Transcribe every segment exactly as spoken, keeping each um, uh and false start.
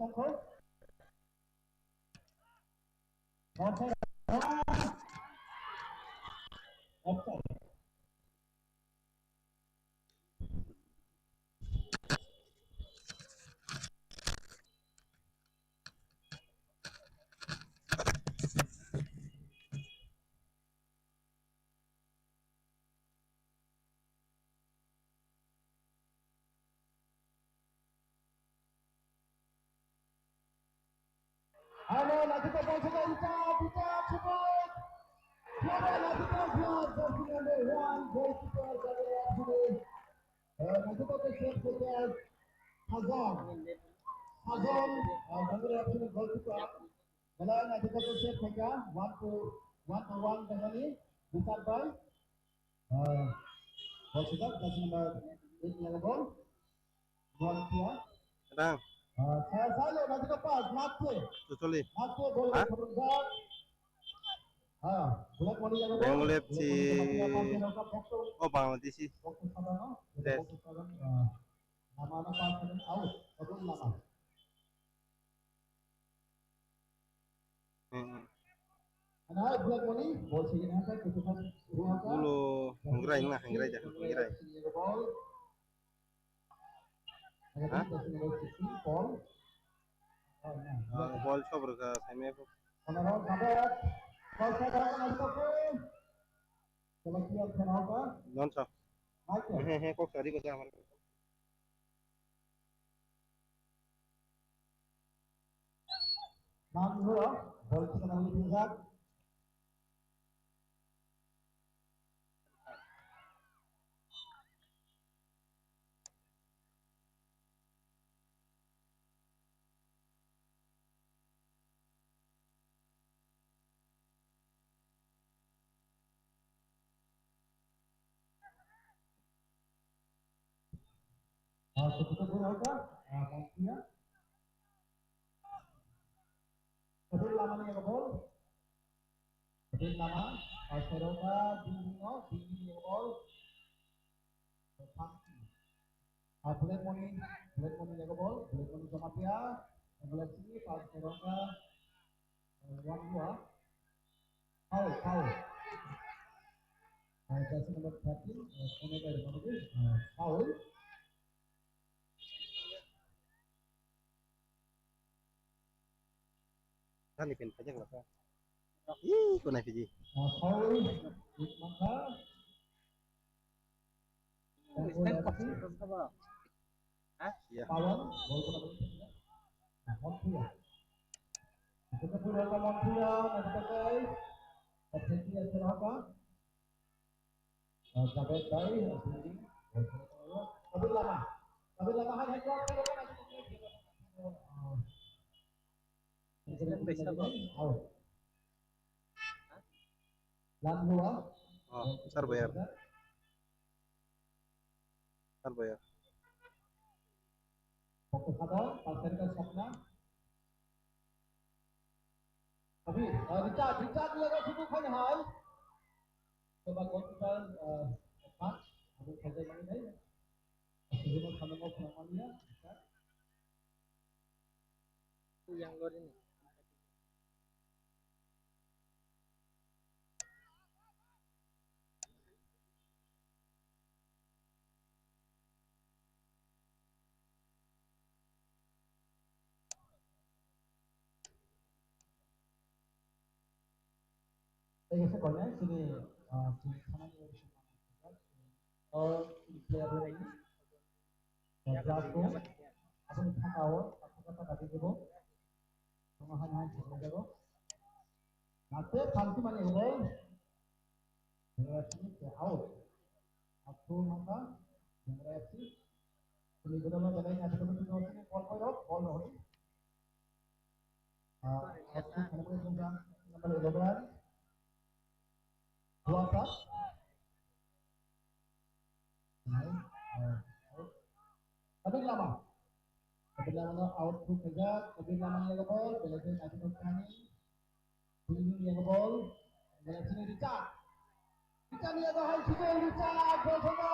Offside. Aro naithotok ball thangwi rwkha, Peter Chubuk. Aro naithotok ball, jersey number one, goalkeeper, Javier Chubuk. Eh, naithotok khe save khaikha Sajam. Sajam, eh, Javier Chubuk goalkeeper. Belai naithotok khe save khaikha, one to, one to one tongmani, Richard bai. Ah, ball sijak, jersey number eight ni yago ball. Ball kiya. Kadang. Ah, saya, saya lo, nanti ke pas, mati. Tucholi. Mati, ball. Ha? Kemudian. Ah, Black Money yago ball. Yang lep si. Black Money yago ball. Oh, Bangladeshi. Waktu sana, no? Yes. Waktu sana, ah, nama, nama pas, out. Betul nama. Hmm. Ano hai Black Money, ball second half hai, kutu half, kutu half. Ulo, hangrai na, hangrai da, hangrai. Ha? Ball. Ah, ball sob rwkha, saimaya kho. Ano hai, ball second half hai, kutu half. Coba kian kenapa? Non sa. Michael. He, he, kok sari ko sa amar. Nang dua, ball kita nang lihat. Ah, seperti pun apa? Ah, maksudnya. Betul lama ni ball. Betul lama. Ah, seroka dinding no, dinding ni ball. Thank you. Ah, Black Money, Black Money ni ball. Black Money joma dia. Black sini, pas seroka. One dua. Foul, foul. Ah, jersey number thirteen, ah, Senegal, ah, foul. Tani pen pajak laka. Ih, kona Fiji. Ah, foul. Maka. Stand up, stand up. Hah? Iya. Pawan, ball kena ball. Nah, Montreal. Kita pura ke Montreal, nanti pakai. Terjadi yang kenapa? Ah, Jabet Bai, ah, fielding. Tapi lama. Tapi lama, hai, hai, hai, hai, hai, hai. Out. Lan dua. Oh, sir, bayar. Sir, bayar. Waktu kata, pasal ke Sapna. Tapi, ah, Richard, Richard dia dah sibuk kan, hai. Coba goalkeeper, ah, Pat, aku kerja yang ini. Aku cuma sama mau pulang malam ya, Richard. Yang luar ini. Tei kaisa koinai chini, ah, chini thanani, o chini player rok ni, ah, jersey, aboni saka o, saka saka di dibo. Tongma hai hai chakla jago. Nate phalti mani hwnwi. Bangla F C out. Athu mata. Bangla F C. Kuni guna ma belai na kuni guna ma bol koiro, bol rohori. Ah, F C khana bole jongja number eleven. Dua sat. Nai, ah, out. Kabir lama. Kabir lama no out thuk khaijak. Kabir lama ni yago bol. Belai khe naithok thani. Bini ni yago bol. Belai sini Richard. Richard ni yago hai sini Richard. Gol thangkha.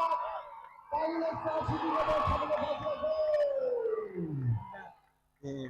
Paile sa sini yago bol. Sabole bol. Eh.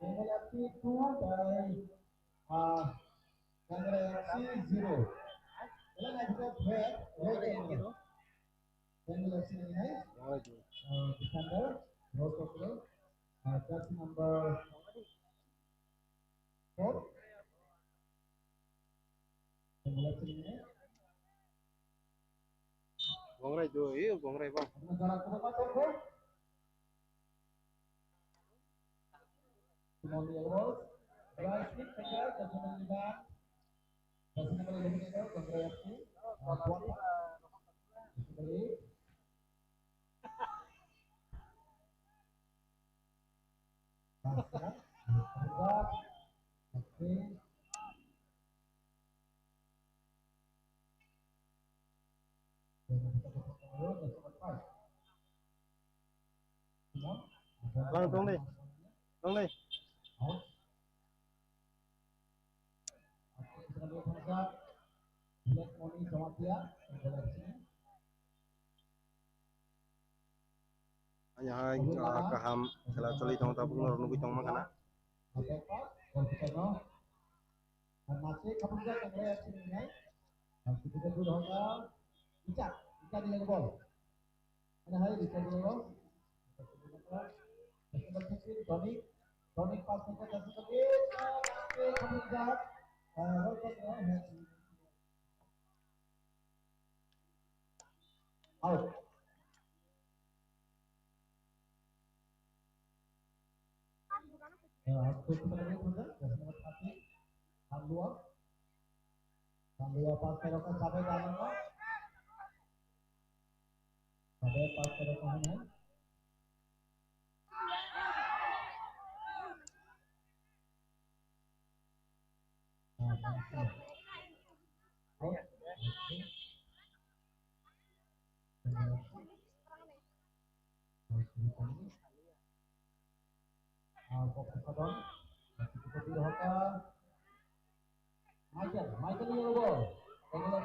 Bengal F C two by, uh, Kangrai F C zero. Wala na kita break, break ya. Bengal F C ni hai. Uh, defender, most of the, uh, jersey number four. Bengal F C ni hai. Gongrai do, iyo gongrai ba. Ano jara kuma ma tongko? Tumoli Eagles. Right kick taker, Jasmine Liban. Jasmine Liban, Gongrai F C. Ah, kuat. Jasmine Liban. Pas, ya. Oke. Nongnai. Out. Black Money Jamatia, Black Money. Ani hai, ah, kaham khela choli tong tabuk norok nugui tong mankha na. Nase khapung jak tong lai sini nai. Nase kita dulu hoka. Icha, icha di lagi bol. Ani hai icha di lagi. Tonic, tonic pas tong ka, tonic pas tong ka. Nase khapung jak. Ah, hoka. Out. Eh, out. Kembali ke sana, ke sana, kaki. Handua. Handua pas ke roka, sabe dalam, no? Sabe pas ke roka, no? Michael, Michael ni robo. Michael.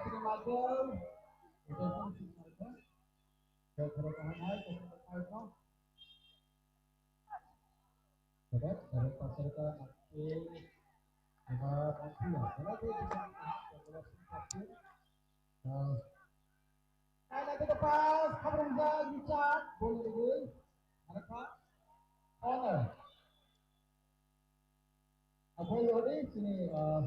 Dapat, dapat pasal ke nanti lima nanti ya. Kalau dia bisa, kalau dia bisa, eh, ada kita pas, kapan bisa, bisa, boleh dulu. Ada kah? Corner. Apa yang ada sini? Eh,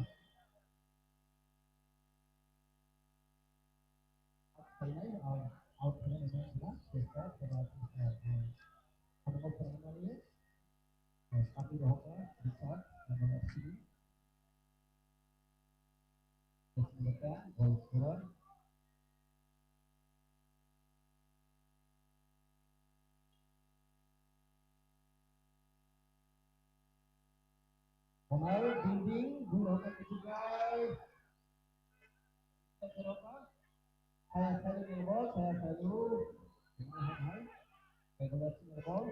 Out khainai, ah, out khainai nai sila, sila, sila, sila, ah, ano kok pernah kali ya? Eh, tapi rohka, bisa, nama sini. Terus mereka, gol scorer. Pemain dinding, gol rohka ketiga. Saya selalu ni bol, saya selalu. Ini hai, hai. Saya kena sini bol.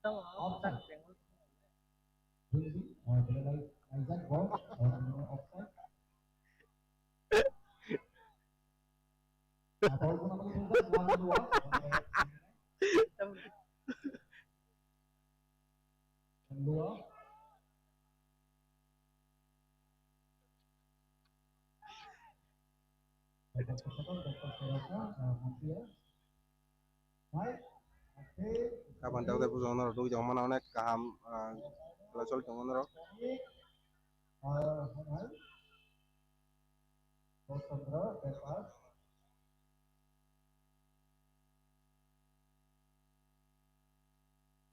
Offside. Dinding, oh, dia lagi, lagi bol. Oh, ini offside. Nah, bol pun apa itu? Dua, dua. Dua. Kapan tak tak pujo norok duk jong mana onek kaham, ah, choli tongo norok.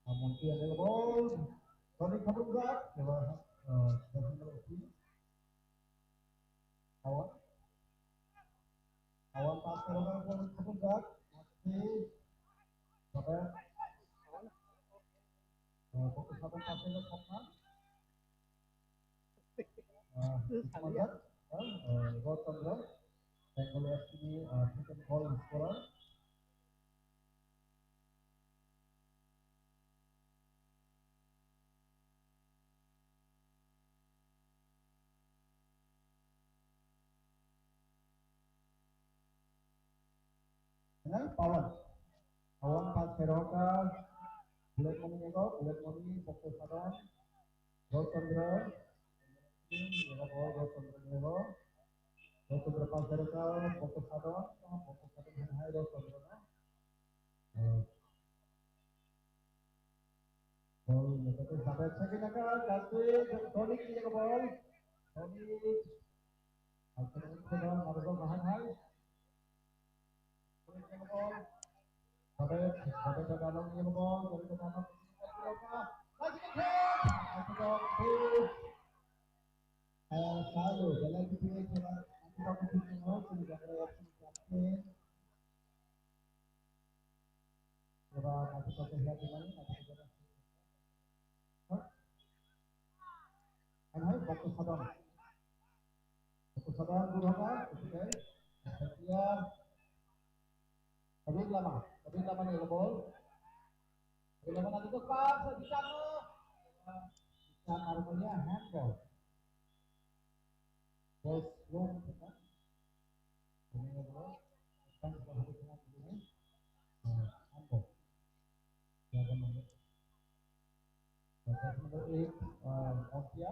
Amonti available. Tony Khabungjak, eba, eh, David Lorpi. Awan. Awan pas ke Tony Khabungjak. Mati. Apa? Eh, fokus apa pas ke Sokna? Ah, Ismail, ah, eh, Rotondra, Bengal F C ni, ah, second goal scorer. Kenal Pawan. Pawan pas keroka, Black Money nego, Black Money, Bokto Sadon. Rotondra, nego, Rotondra nego. Rotondra pas keroka, Bokto Sadon, Bokto Sadon hai Rotondra na. Eh, bol, nego, second naka, Dante, Tonic, nego bol. Tonic. Alfred Sadon, Marzo Bahan hai. Ang hai bokto sadon. Bokto sadon dua hata, okay. Setia. Kabir lama, kabir lama ni bol. Bila mana itu pas, bisa no. Bisa armanya handball. Bos, bos, handball. Number eight, uh, Montia.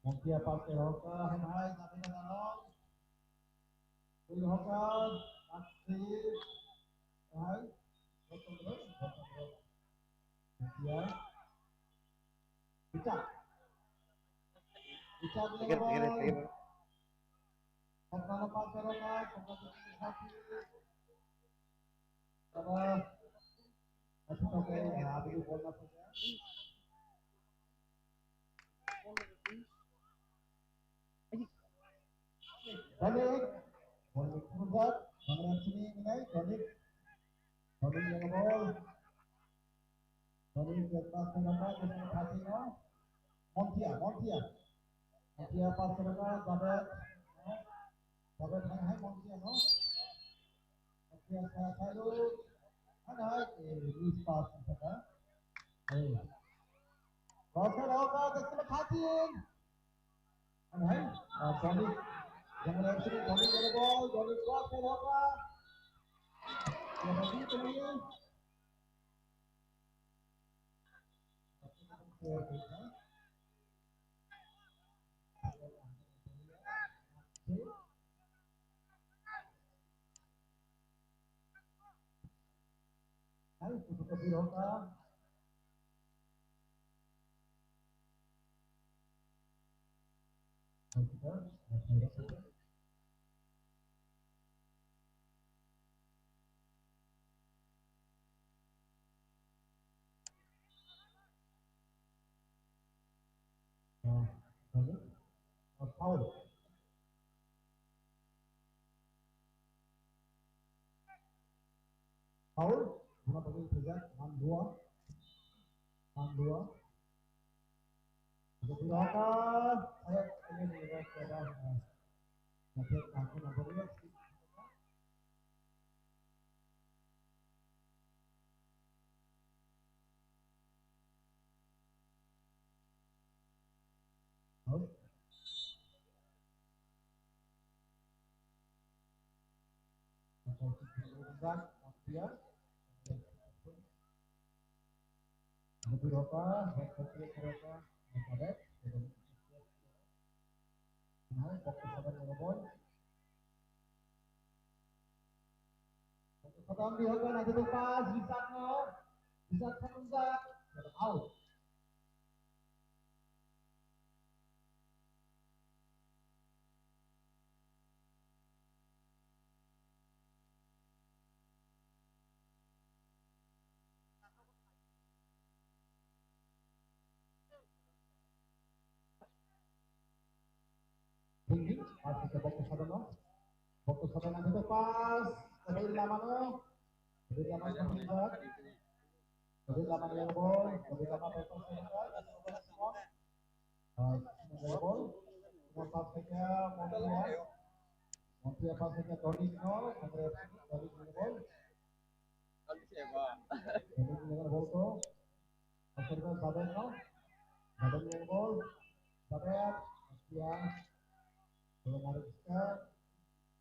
Montia pass ke hoka, hai, tapi na dalo. Ui hoka, aksi, hai, botol bro, botol bro. Montia. Bichak. Bichak. Tikir, tikir, tikir. Hotmano pass ke hoka, hoka, hoka. Aba, asa toke, ya, abdi bolna punya. Balik, balik kurbat, balik sini, ini, balik. Balik yang bol. Tadi ke pas ke apa, ke pas ke no. Montia, Montia. Montia pas ke apa, Jabet. Jabet hai hai Montia no. Montia saya saya lu. Hai hai, eh, miss pass ke apa? Eh. Pas ke apa, ke pas ke. Hai, ah, Johnny. Jangan lewat sini, Johnny, jangan bol, Johnny, kuat, saya apa? Ya, tadi itu ini. Hai, kutu kopi roka. Foul. Foul. Mana bagi kerja, man dua. Man dua. Untuk silakan, saya ingin melihat keadaan, eh, nanti aku nampak lihat. Halo? Betul apa? Betul apa? Nah, fokus pada nomor. Fokus pada ambil hoga, nanti tu pas, bisa no. Bisa kan, bisa. Out. Tinggi, pas ke bokto sadana. Bokto sadana itu pas, tadi lamano. Tadi lamano. Tadi lamano yang bol, tadi lamano yang bol. Ah, yang bol. Yang pas ke Montia. Montia pas ke Tony no, Tony yang bol. Tony yang bol to. Akhirnya Babel no. Babel yang gol. Babel. Sekian. Belum ada Rizka.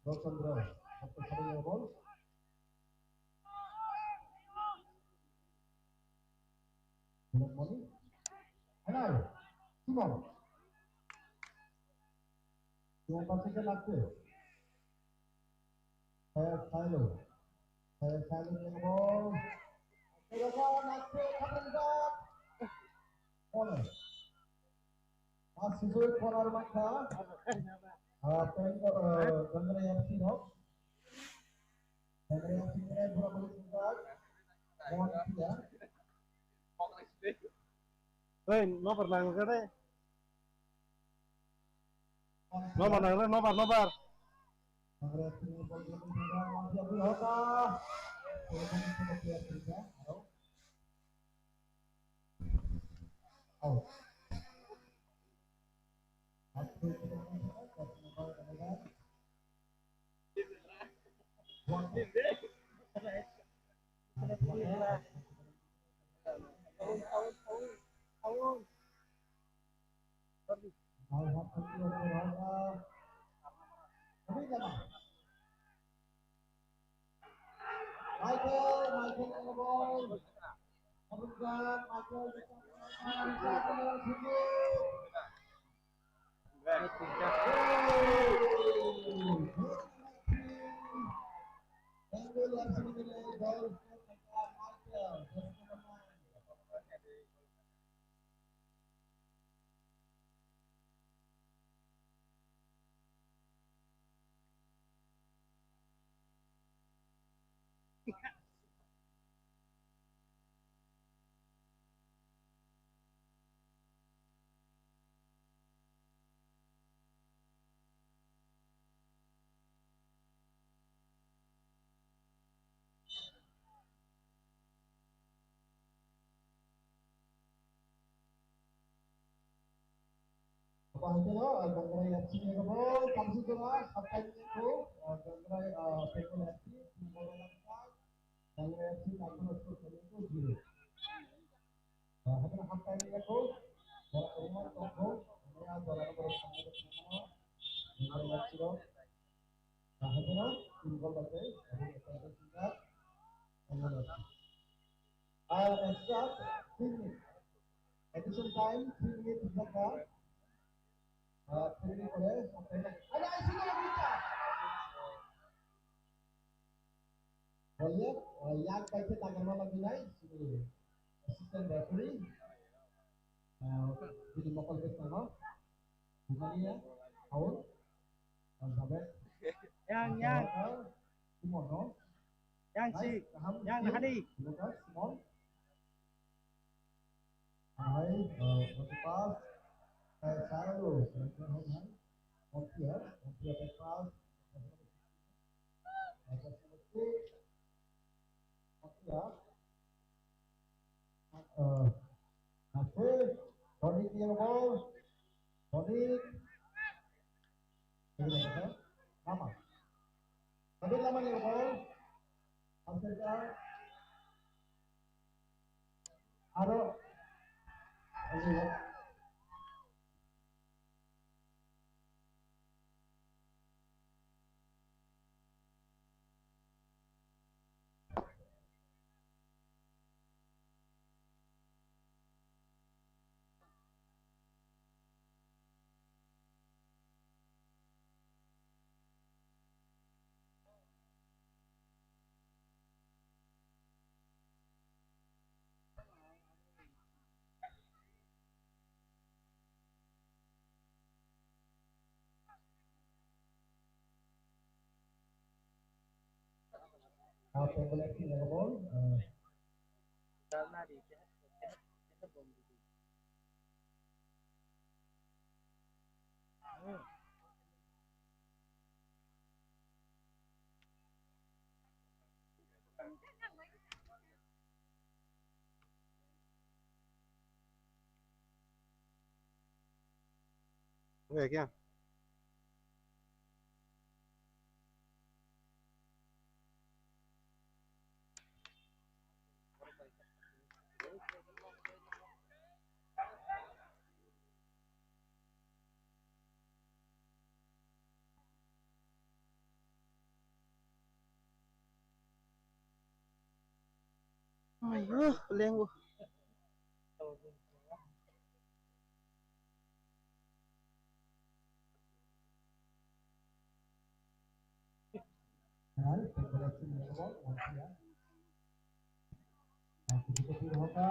Gol Chandra. Waktu Babel yang gol. Belum Moni. Hello. Simon. Yang pasti kan aku. Saya Silo. Saya Silo yang bol. Saya bol, nanti kapan bak? Oleh. Masih sulit corner mata. Ah, tengok, eh, Bandra F C no. Bandra F C ni berapa kali sudah? Mohon ya. Hei, nomor lang ka de. Nobar, nobar, nobar, nobar. Michael, Michael Engebol. Michael, Michael. Apa hati lo, Gangrai F C ni ko, kamsi ko, apa ni ko, Gangrai, Gangrai F C, Gangrai F C, Gangrai F C, zero. Hakhe no half time ya ko, jora kwbangma tong kho, ya jora no borok thangma tongma, jora ya chiro. Hakhe no team goal bai tei, abo ni tong kho singkha, tongma no. Ah, extra three minutes. Addition time three minutes singkha. Ah, three minutes pore half time. Ada isi na kita. Bolya, ah, yak bai khe tagar ma laginai, sini assistant referee, ah, bini mokol bwskango, Bumania, Paul, Elizabeth, Yang, yang. Simono, yang si, kaham, yang si, hari. Lucas, Simon. Hai, ah, pass, eh, Sarah Rose, Montreal, Montreal pass, Mama. Tadi lama ni ball. Aro. Oke, kya? Ayo, lengo. Hai, congratulations, Michael. Nanti kita di Rohaka.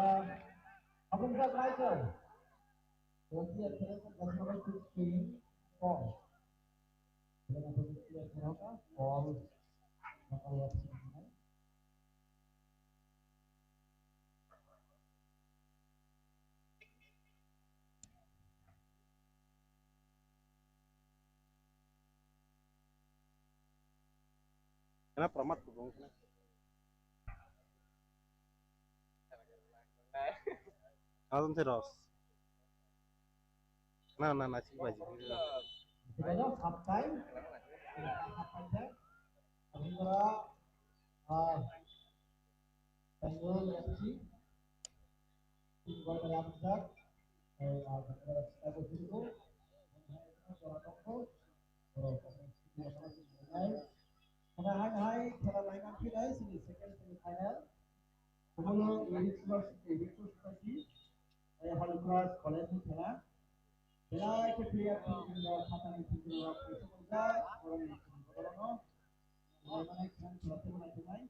Abang Jack Michael. Nanti yang kita kasih nama sixteen, four. Kita dapat sixteen, Rohaka, four. Bakal ya, sini. Kena promat kubung kena. Alon teros. Na, na, na, sih, Pak Haji. Kita half time. Half time. Kami ora, ah, Bengal F C, Bengal F C, eh, ah, Bengal F C, Khela hai hai khela laimang khe nai sini second semi final. Omo no Elite Sports, Elite Sports Society, eh, Holy Cross College ni khela. Belai khe player ni phatani phutu rok kaisa kaisa borok ni phutu rok no. Mane khan khela tei nai tei nai.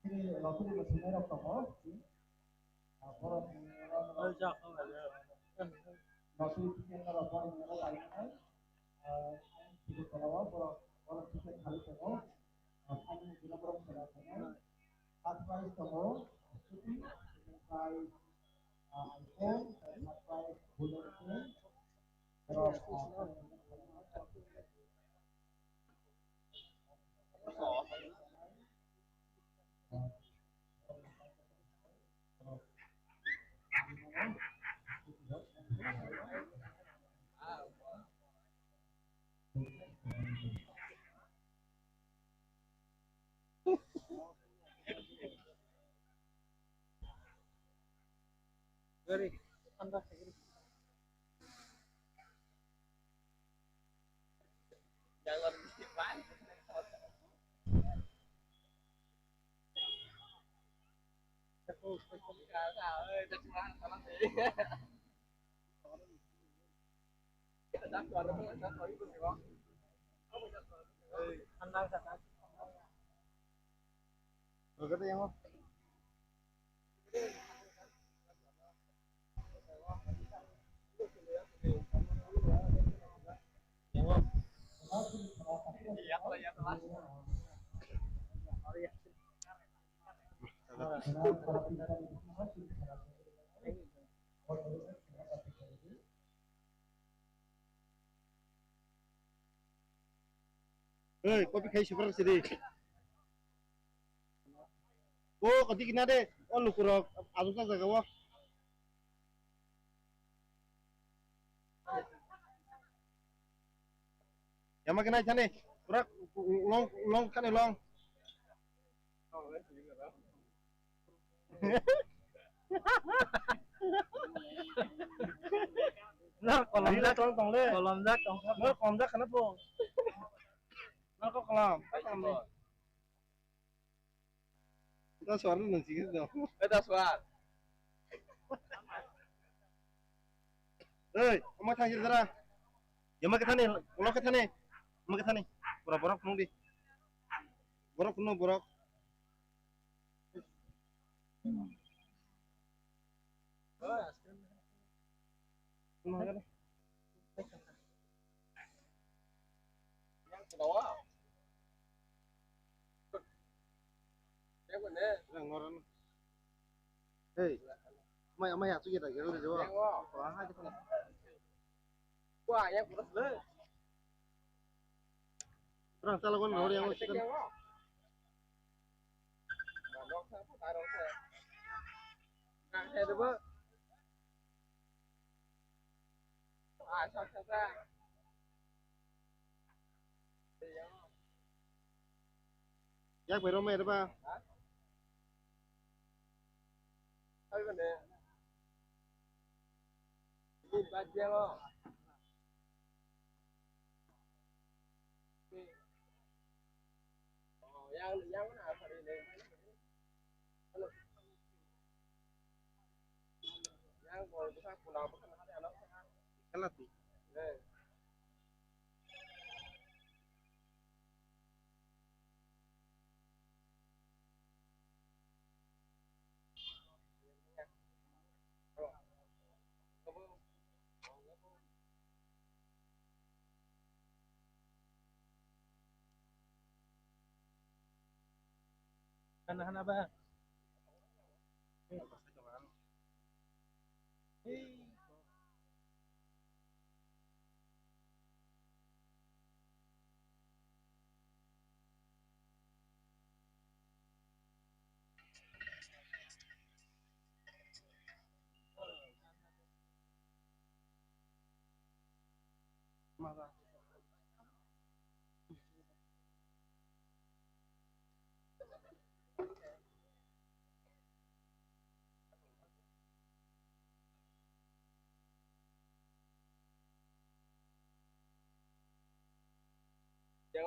Chini nokni mwswinai rok tongo. Ah, borok ni oro no. Oi, jak, oi, jak. Nokni ticket no rok borok ni oro painai. Ah, ticket tola o borok, borok ticket khali tongo. Ah, ani jila borok khela tongo. First prize tongo, scooty, second prize, ah, iPhone, third prize, bullet train. Borok, ah, Gari, anda gari. Jangan mesti pan. Aku, aku. Anda sana. Berkata yang Ei, kopi khai super sidi. O, kati kina de, o lukurok, ajuk tak jaga o. Yama kena chane, pura long, long chane long. Na, kolom jak, tong, tong le. Kolom jak, tong. Na, kolom jak kana po. Na, ko kolom. Ita suar nang sih gitu. Ita suar. Hei, oma thang jira. Yama kethani, ulo kethani. Yama kethani. Borok, borok, nung di. Borok, nung borok. Hei, mai, mai, achu ya, ya, ya, ya. Wah, hai, kita. Wah, yang kurus le. Orang salah kan, orang yang kita. Nah, saya tu, Pak. Ah, sa, sa, sa. Yak bai roma erba. Ha? Abi mane. Ini bajia lo. Oh, yang, yang mana asal ini? Halo. Yang kalau bisa pulang, bukan ada anak. Kalati. Eh. Hana hana ba. Hey. Yang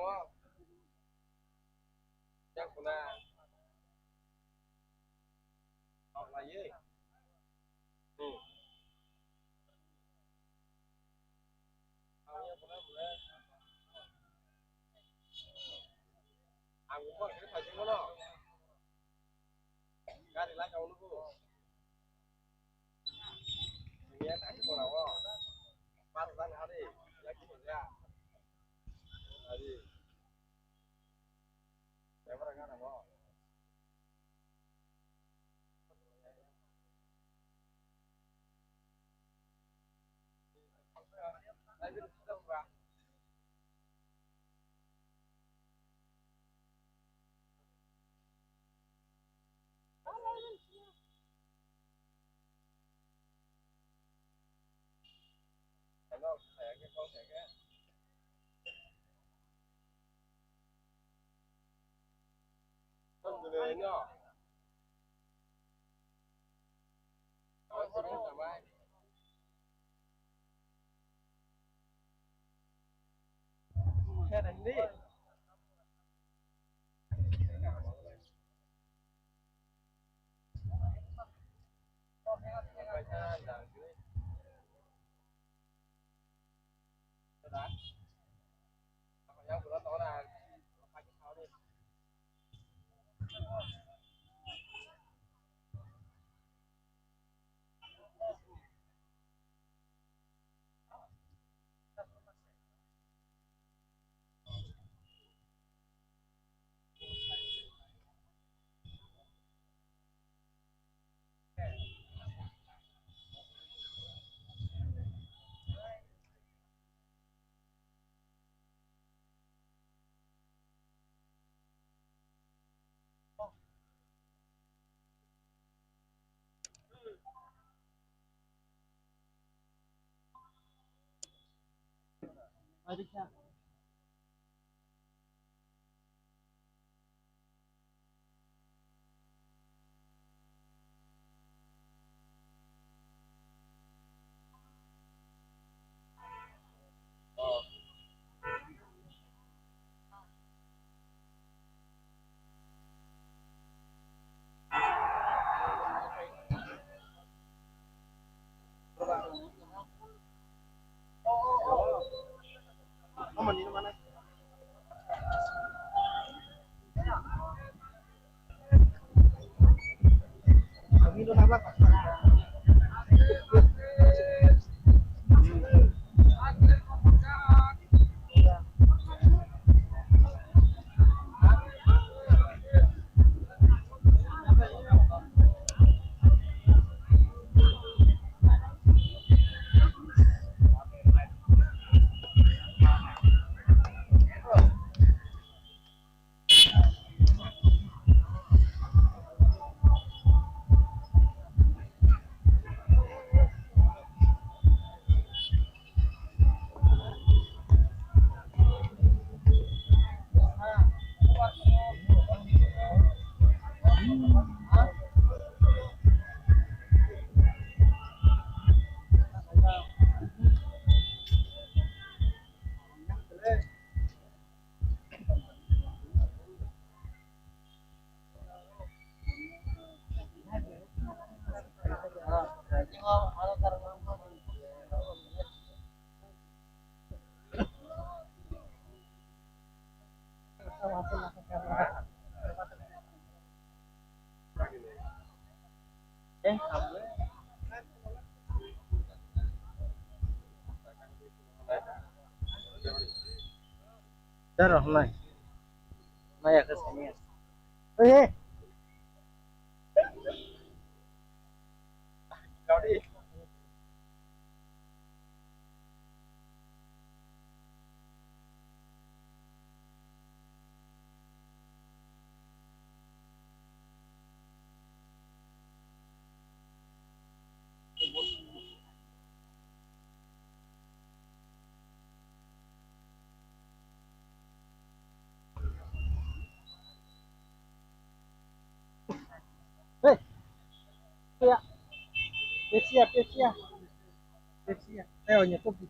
o. Yang kuna. Kok lagi? Hmm. Ang yang kuna, kuna. Ang bukan kita saja mana? Gari lagi kamu nunggu. Ini ya, tadi mau nawa. Pas dan hari, lagi kerja. Hari. Saya pernah kan apa? Daro, nai. Nai, ya, kasih. Hei, hei. Pepsi ya, Pepsi ya. Pepsi ya. Ayo, nyetop di.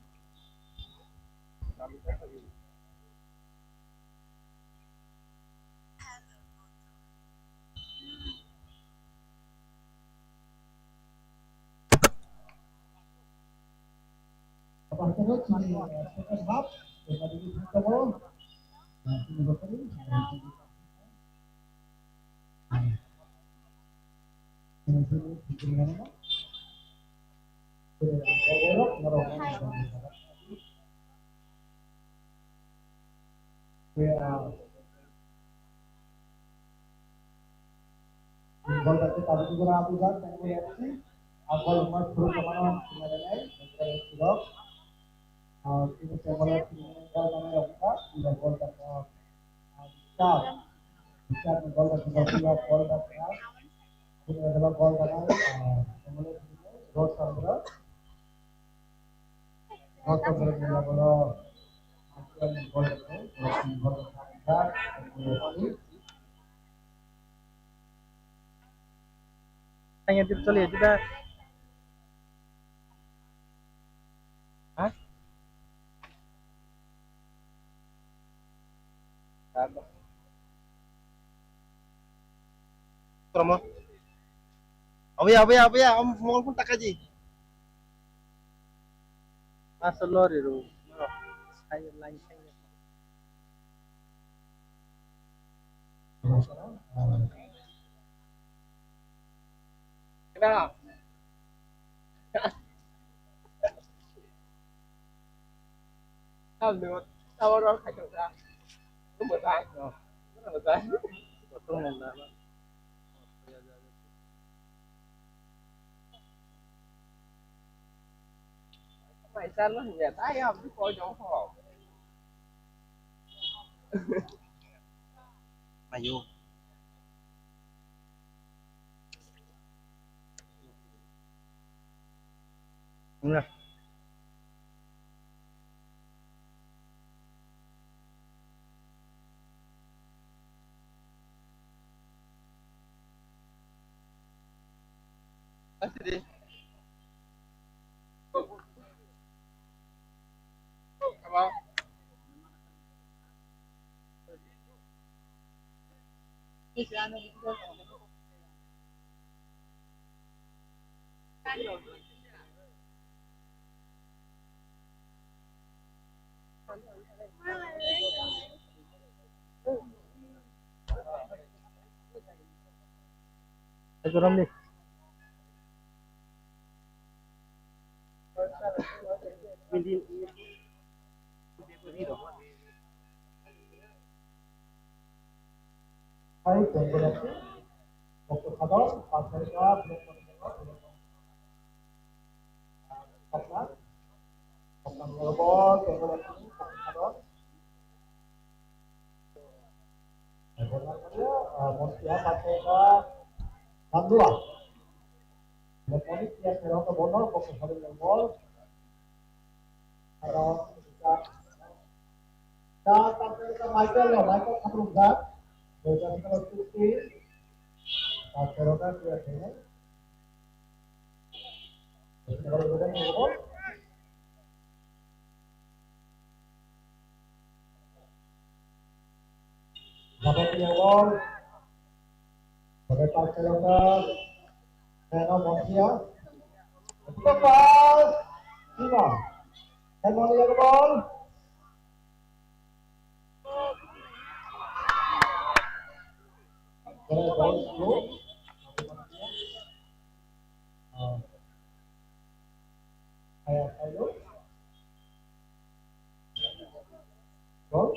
Apa itu sini, eh, second half, kita dulu kita mau. Nah, ini betul. Gol dakti tabuk gora abu jan, tengko yakti. Agol mas guru kemana, sinadai, tengko yakti rok. Ah, sini tengko yakti, gol mana rok ka, sini gol dakti. Ah, Richard. Richard ni gol dakti, gol dakti, gol dakti. Sini adalah gol dakti, ah, tengko yakti, Rod Chandra. Rod Chandra ni gol dakti, gol dakti, gol dakti. Tanya tip choli ya, tita. Ha? Kromo. Abuya, abuya, abuya, om mongol pun takaji. Asal lori ru. Sayur lain sayur. Kenapa? Kamu, kamu orang kacau dah. Kamu dah. Kamu dah. Mày sao nó nhẹ tay không? Cái coi trong phòng. Ayo. Nah. Asidi. Apa? Hai, Bengaluru, Doctor Khadon, Pathar Kha, Black Panther, Black Panther, Khopna, Khopna ni ball, Bengaluru, Doctor Khadon. Ball na kaliya, ah, Montia, Pathar Kha, Nandua. Black Panther, Khadon, Doctor Khadon ni ball. Aro, ta, ta, ta, Michael lo, Michael Khatrungkar, dui hajar sixteen, ta, Khatrungkar, dui hajar sixteen. Dapat dia gol. Sebagai pas Khatrungkar, Reno Montia. Buka pas. Sima. Reno Montia ke ball. Kira ball dulu. Ah. Kayak ayo. Gol.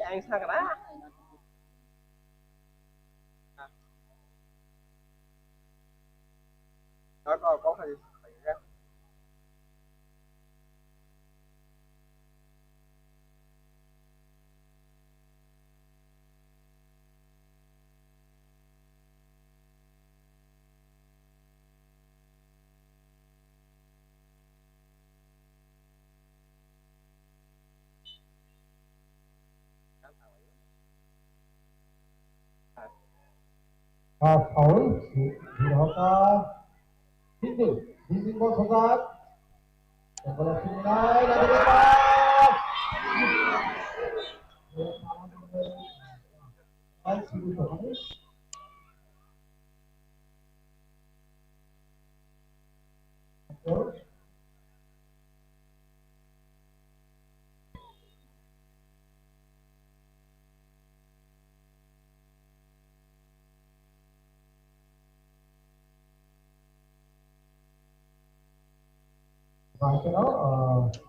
Ang sakra. Pas foul, si, si hoka. Fifteen, fifteen ball hoka. Yang bola sini naik, lagi pas. Pas, sini hoka. Baikeno, eh,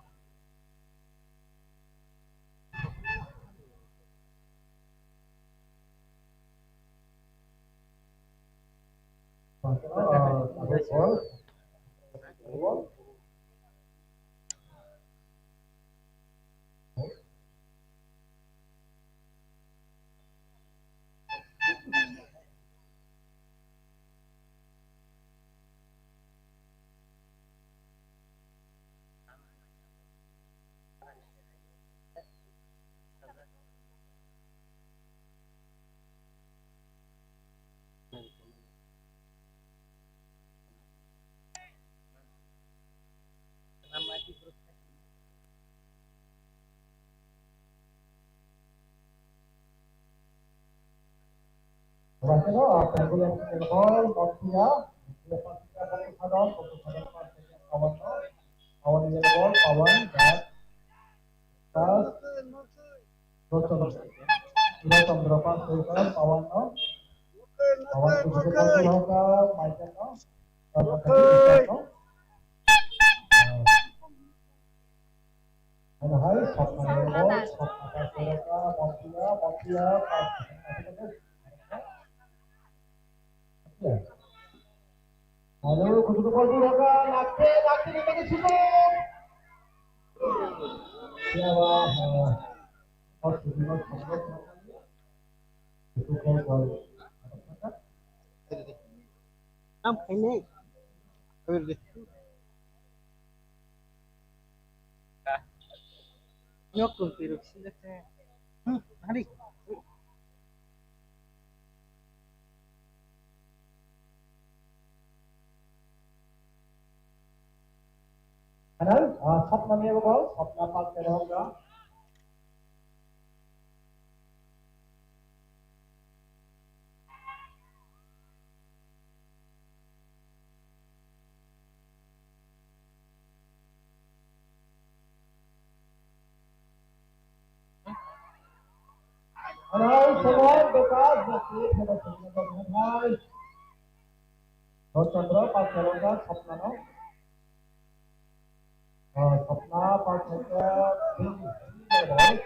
Pawan, Pawan, Pawan, Pawan, Pawan, Rotondra, Rotondra pas hoka Pawan no. Pawan kusuko pas hoka Michael no. Pawan no. Ano hai, Sapna no, Sapna pas hoka Montia, Montia pas. Halo, kudu kudu kudu hoka, nakte, nakte, nakte, nakte, suko. Ya, wah, wah. Tam khainai. Nok tong twi rok sijak khe. Hmm, hari. Hello, ah, Sapna ni ball, Sapna pas khe hoka. Hello, Somar, Vikas, Jasip, hello, Somar, Vikas, hi. Rotondra, pas khe hoka Sapna no. Ah, Sapna, pas hoka, Bini, Bini, Bini.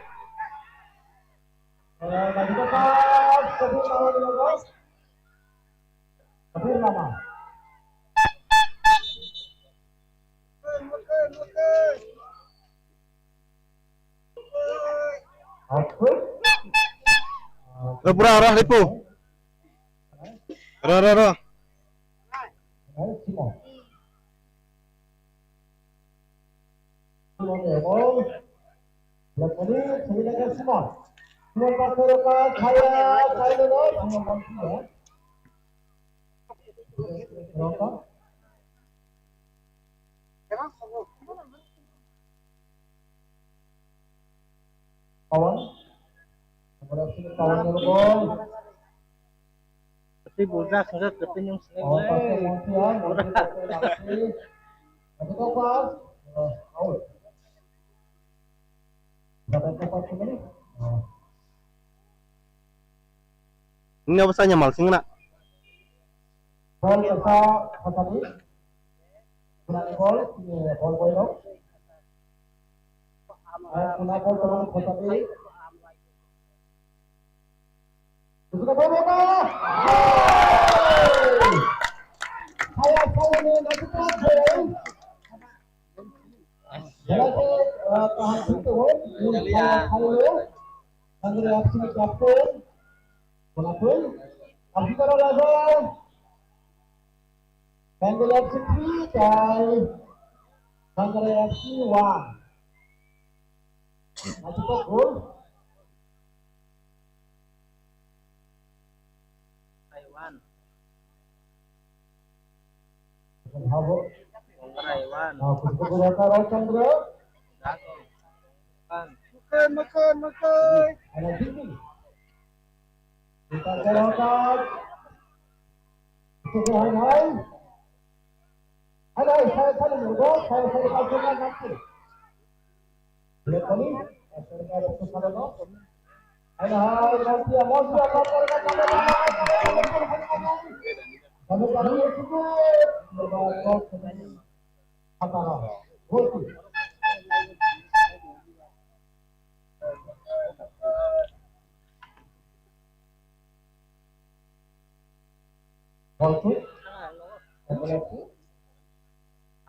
Ah, lagi pass, Sabir Lama dulu, bos. Sabir Lama. Ro, pura, ro, ripu. Ro, ro, ro. Pawan. Pawan. Tapi bujak, enggak, tapi nyung seleng. Oh, pasti monti ya, monti pasti nanti. Tapi kau pas, oh, out. Dapat dapat sendiri. Oh. Ini apa saja mal sing na? Bol kasa kasa ni. Kena bol, ini bol boy dong. Kena bol teman kasa ni. Sudah boleh kah? Saya, saya ni, nanti tak boleh. Jalai ke, eh, kaham sing tu, saya, saya, Bangla F C captain, Bangla F C three, tai Bangla F C one. Masih tak gol? Taiwan. Habo. Taiwan. Ah, kusko raka Rai Chandra. Makan, makan, makan. Ada gini. Kita serahkan. Itu hai hai. Hai hai, saya saya nunggu, saya saya kasih nanti. Lihat kami, saya saya itu sana no. Hai hai, nanti ya mau siapa? Kami kami itu. Apa? Boltu? Boltu?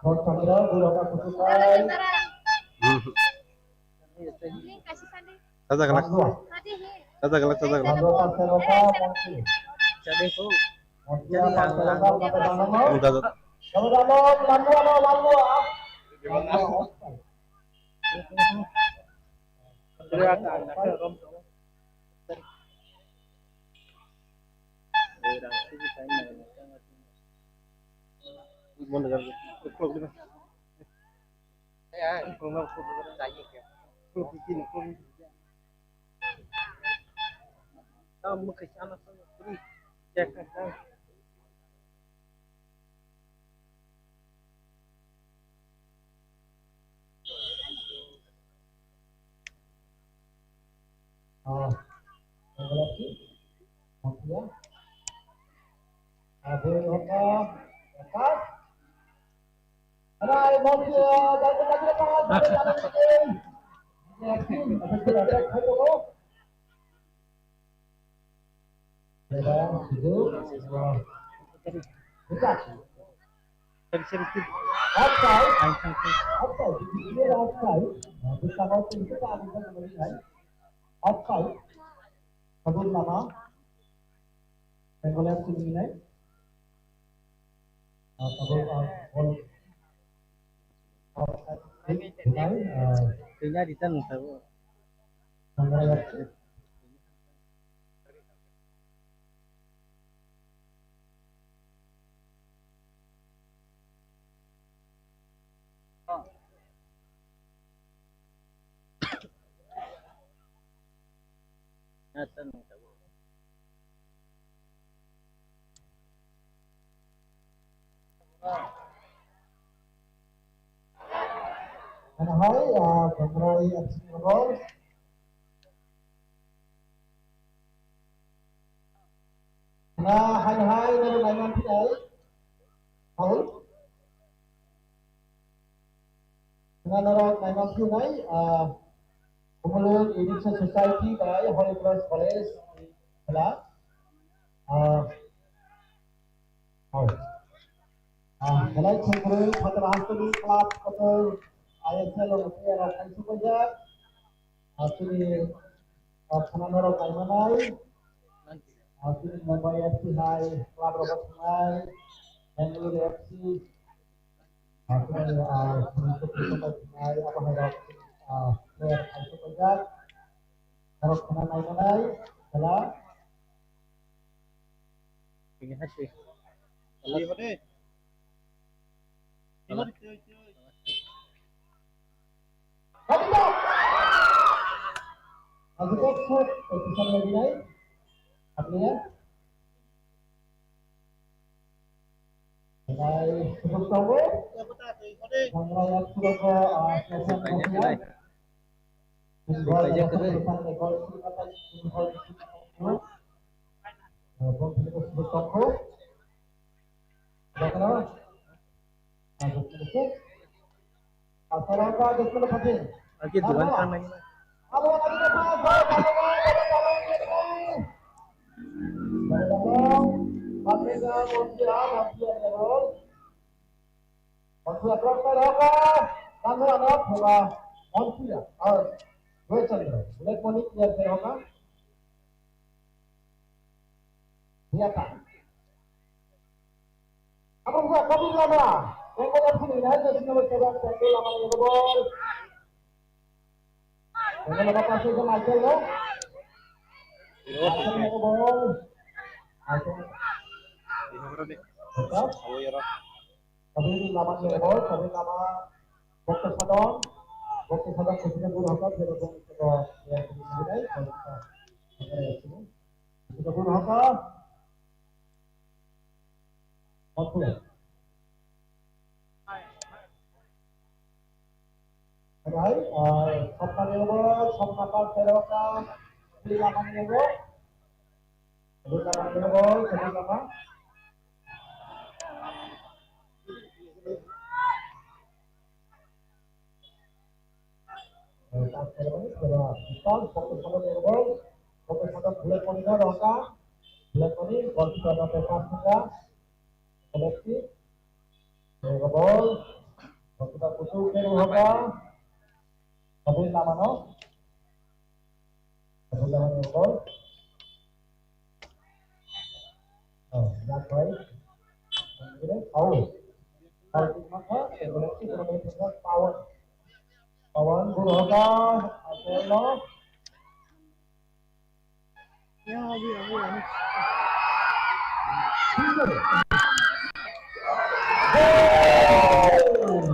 Boltu, boltu, boltu, boltu. Saja galak. Saja galak, saja galak. Muda tu. Oh, apa lagi? Apa ya? Ada apa? Apa? Ada apa? Ada apa? Ada apa? Ada apa? Ada apa? Ada apa? Ada apa? Offside. Offside. Offside. Offside. Kabul lama. Bengal F C ni nai. Ah, kabul, ah, bol. Offside. Nai, ah, Kenya return tabo. Bengal F C. Ano hai, ah, Bangrai F C Royal. Na, hai, hai, norok naiman phinai. Hao? Na, norok naiman phinai, ah, Kumulur Education Society by Holy Cross College, Khela. Ah, hao. Ah, belai chengkru, Phatar Hasteni club, kotor, I S L o, kotor, kaisa pajak. Aswkni, ah, khana norok naimanai. Aswkni Mumbai F C hai club rok thangnai, Bengaluru F C. Aswkni, ah, sini sini sini thangnai, abo hai rok, ah, player hai sokojak. Norok khana naimanai, khela. Ini hati. Ini hati. Ang khe kok kok kok kisa nai nai. Apni ya? Nai, sebut tahu. Yang rakyat sudah ke, ah, selesai. Aki duan sana ini. Black money player player hoka. Biata. Abo buat kopi lama. Yang kau dah punya dah, jadi nama sebab saya lama yang bol. Yang nama pasal ke Michael lo. Michael yang bol. Michael. Betul. Abo ya. Kabin lama ni bol, kabin lama. Bokto Sadon, Bokto Sadon kusina guru hoka, jero bokto Sadon, ya, kusina guru hoka. Kusina guru hoka. Oke. Hai, ah, Sopna ni bol, Sopna kal teroka, kabin lama ni bol. Kabin lama ni bol, kabin lama. Bol, bol, bol, bol, bol, bol, Kabin lama ni bol. Oh, yak bai. Ini foul. Foul tik maka, ini foul. Foul guru hoka, Michael lo. Ya, abi, abi, abi. Goal!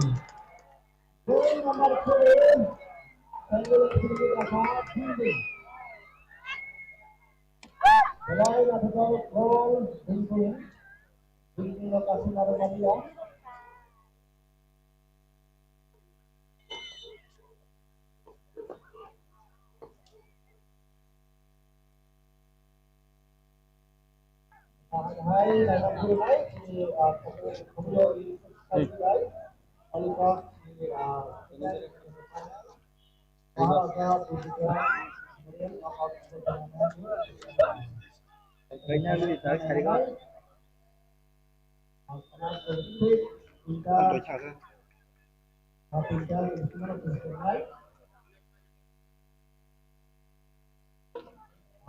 Goal number seven. Tanjung Puri Raja fielding. Belai naithokjak goal fielding. Fielding o Kasim Arumbalia.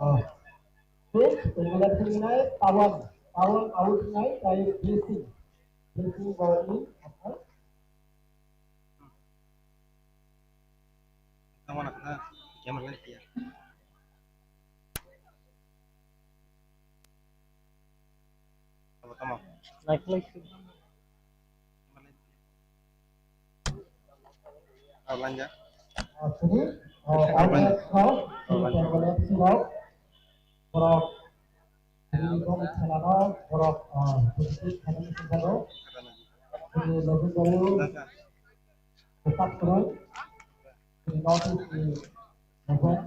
Ah, fifth, tengah tengah, Pawan. Pawan out nai, tai blessing. Blessing bawani, apa? Kamu nak kena camera lagi ya. Tamo, tamo. Naik lagi. Ar lanja. Asli, oh, Ar lanja. Ar lanja. Borok, ini kong khelano, borok, ah, positive khelani sengkano. Ini logo baru, Lanja. Tetap terus. Ini notice di, apa?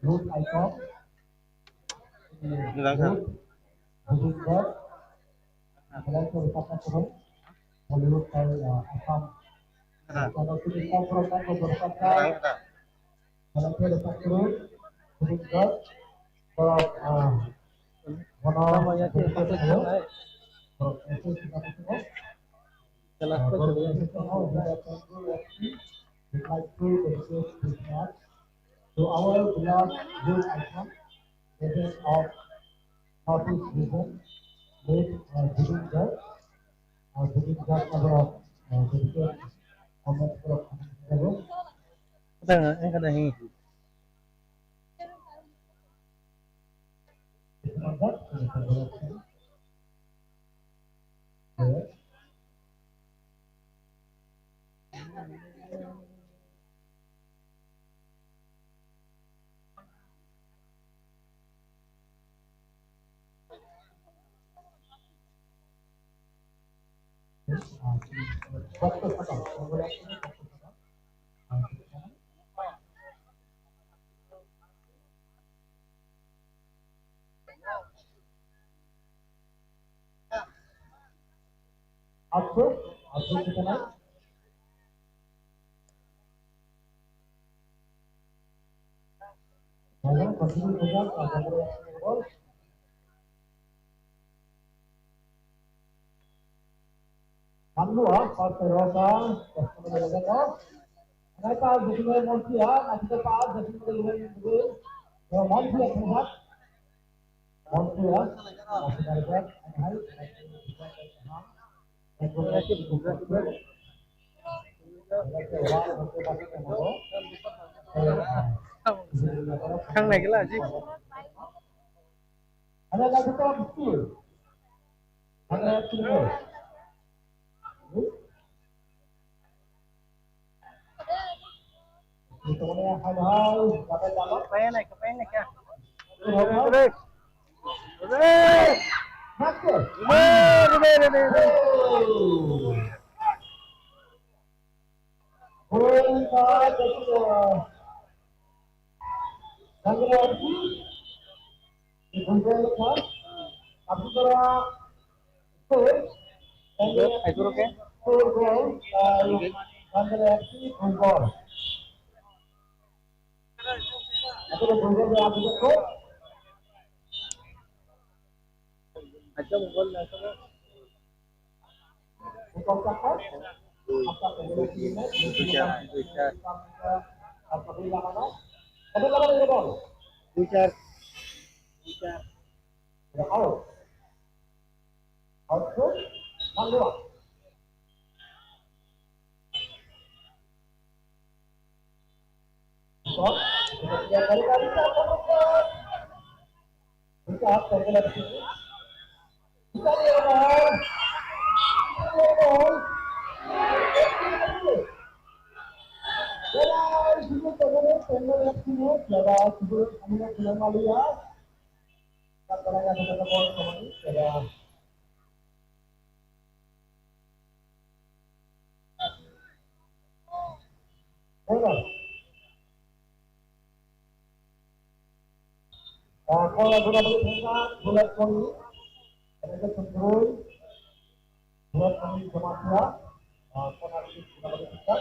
Root icon. Ini Lanja. Root, Root icon. Bollywood tai, ah, Assam. Kada. Kalau kita program ko berkata, kada, kada. Kalau kita satu, berkata, kalau, ah, mana, kalau itu kita butuh, kalau itu kita butuh, we'd like to dedicate this match to our beloved youth icon, legend of Northeast region, late, uh, Zubeen Garg, uh, Zubeen Garg aboro, uh, Zubeen Garg, comment aboro comment khlaio. Ada, eh, ada, eh. Atsu, atsu kita naik. Jangan, kasih, jangan, jangan. Hamdu ha, pas terasa, pas terasa. Nai pa, dukun monti ha, nai pa, dukun monti ha. Monti ha, Thang nai gila ji. Kaya na, kaya na kya? Acha, mobile na sabo. Duita, duita. Duita. Duita. Kola guna beri thengkha, bulai koni, ada ke sendroi, bulai koni jamatia, kola guna beri thengkha.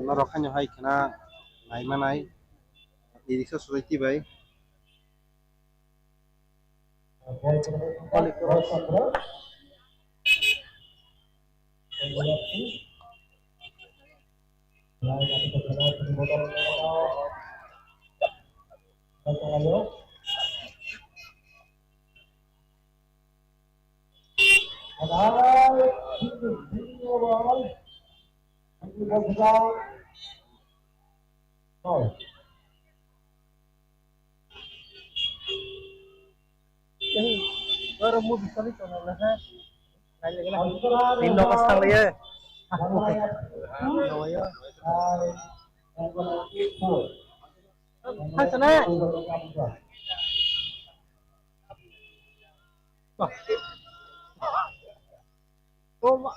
Norok haino hai khna nai manai, e-rickshaw society bai. Oro movie sali tongo na ha. Nai lagi na. Ni nogo sali ye. Hai sana. Oh, ma.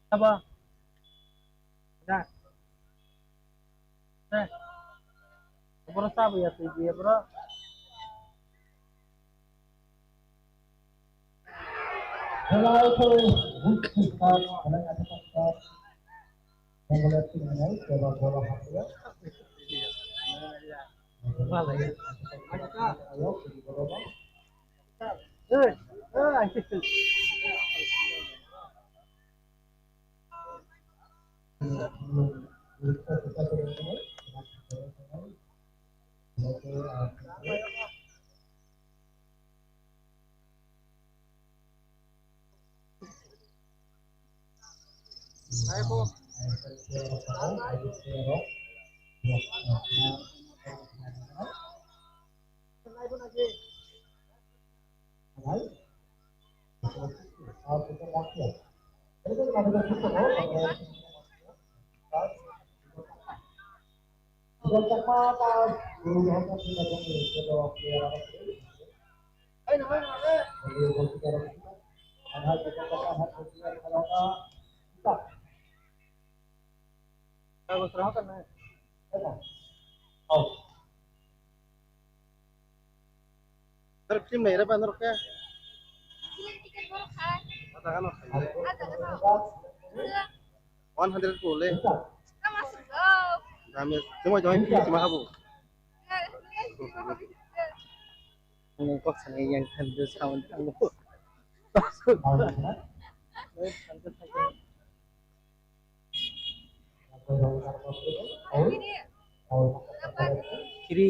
Sabo. Da. Eh. Boro sabo ya, twi ya, boro. Hello, hello. Good to start. Hello, hello, hello. Hello, hello, hello. Sir, film naira ba norok khe? Film ticket borok khai. Ada kan khai. Ada kan. One hundred ko le. Kamu masuk go. Dami, cuma jangan film cuma habu. Ini kok sana yang kan sound kamu. Kiri.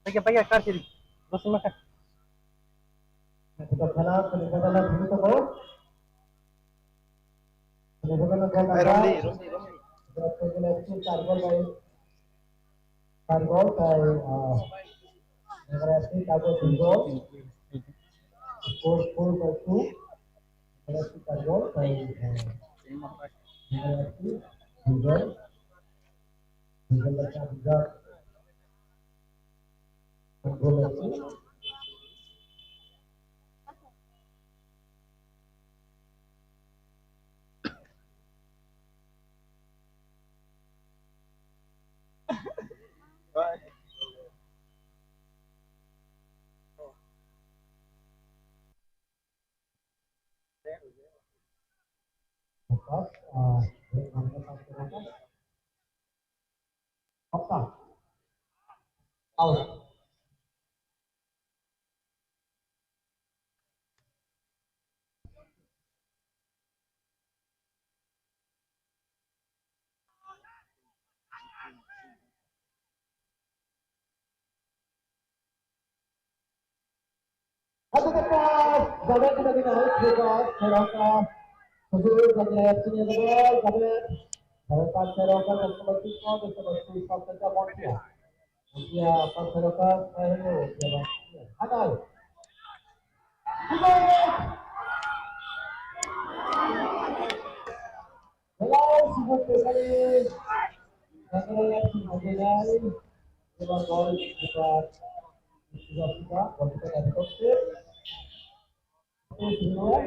Pakai, pakai, kar sini. Terus makan. Kita sana, kita sana, kita sana. Romli, Romli, Romli. Targol tai, ah, F C Targol Targol. Score four by two. F C Targol tai, ah, F C Targol. Targol tai. Satu tempat, jaga kita kita harus buka, serangka, seluruh jaga sini ada, jaga, serangka, serangka, dan seperti itu, dan seperti itu, dan seperti itu. Iya, Pak Soroka, saya dulu, ya, Pak. Agal. Hello, sibuk sekali. Saya yakin mengenai lima gol kita sudah sudah, gol kita dari Persib. Oke, semua.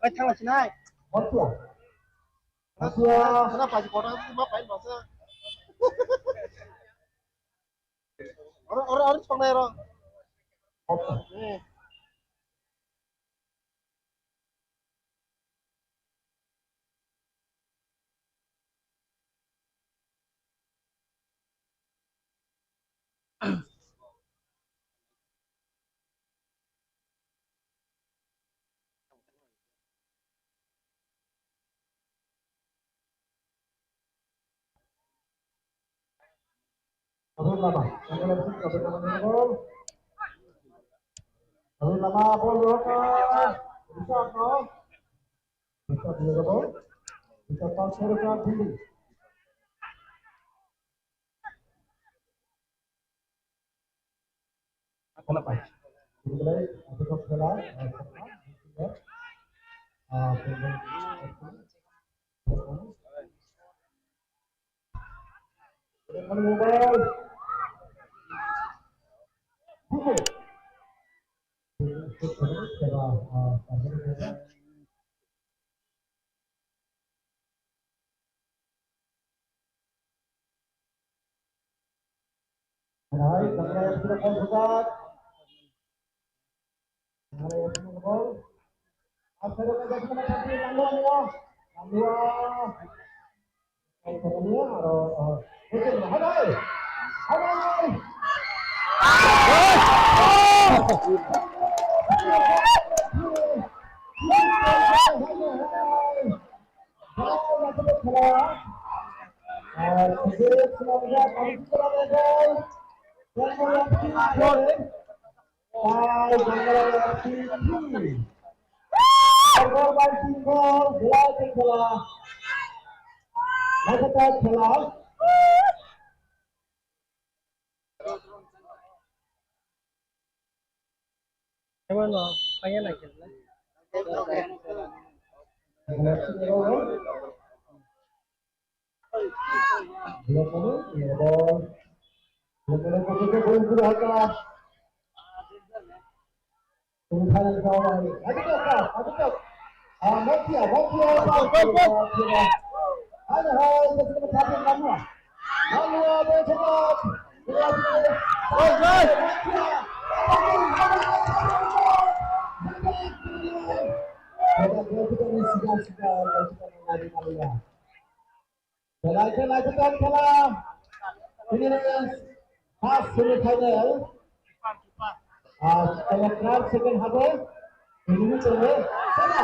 Bai, thangla sinai. Asia. Asia. Sana paji kota tu ma pain basa. Ora, ora, ora, songnai ora. Opa. Eh. Abdul Lama. Abdul Lama, ball roka. Rishabh no. Rishabh no. Rishabh pass roka, Delhi. Khela pai. Khela pai. Hai, Bangla F C na ball sukat. Bangla F C na ball. Asal ada sini macam ni, Bangla ni, Bangla. Hai, Bangla ni, aro, ah, betul, hai, hai. Hai, hai. Emang no, pengen lagi. Belai khe naithothok khela. Tini first semi final. Ah, tamo third second half o. Tini ni chole. Sana.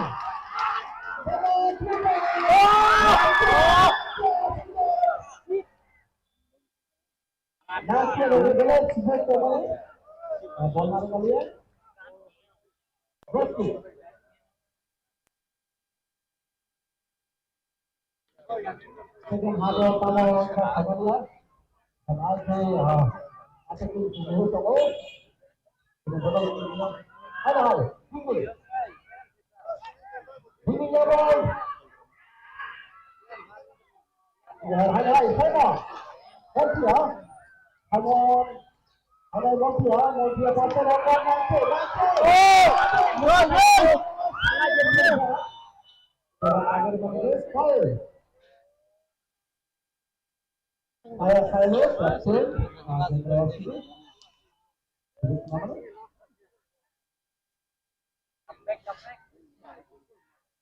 Sana, three point. Last player available, Sibek Tomani. Ah, ball mari kaliya. Goal kick. Second half o tamo kha khajakya. Penalty, ah, attacking player tongo. Ada hal, tinggi. Tinggi ya, boy. Ya, hai, hai, hai, hai. Penalty, ah. Hamon, hamon, Montia, Montia, Montia, Montia, Montia. Oh! Gol, gol! Foul. Aya Sailo, captain, ah, General Hospital.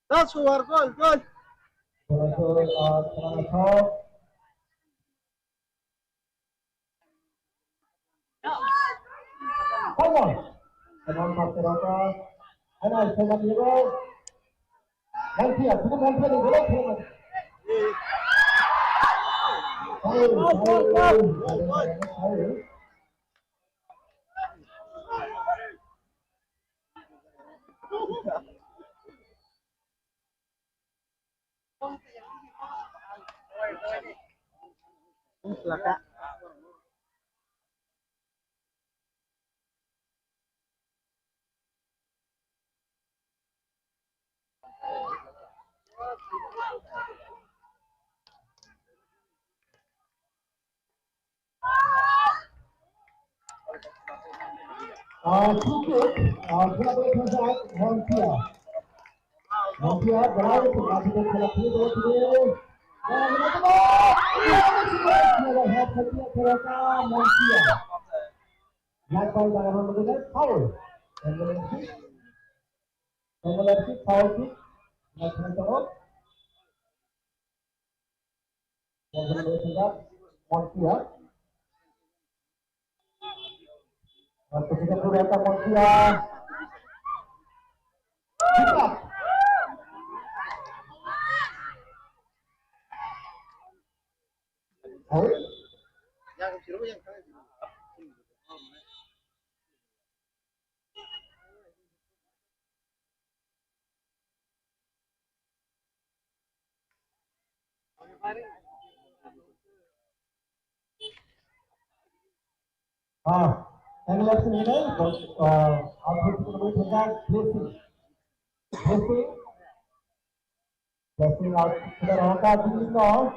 Last over, goal, goal. Goal, goal, ah, General Hospital. Come on. Come on, Pastor Raka. Come on, come on, you go. Montia, come on, Montia, you go. Come on. Foul, foul, foul, foul, foul. Ah, free kick, ah, khela bole thangsa Montia. Montia, belai tu mati tu khela kheli tu tu. Ah, khela tu. Khela hat khela khela ka Montia. Lat pai dalam tu foul. Penalty. Penalty foul kick. Lat khela tu. Montia. Montia. Hai. Ah, yang left sini ni, ah, output kita boleh pegang, blessing. Blessing. Blessing out, kita rangka dulu no.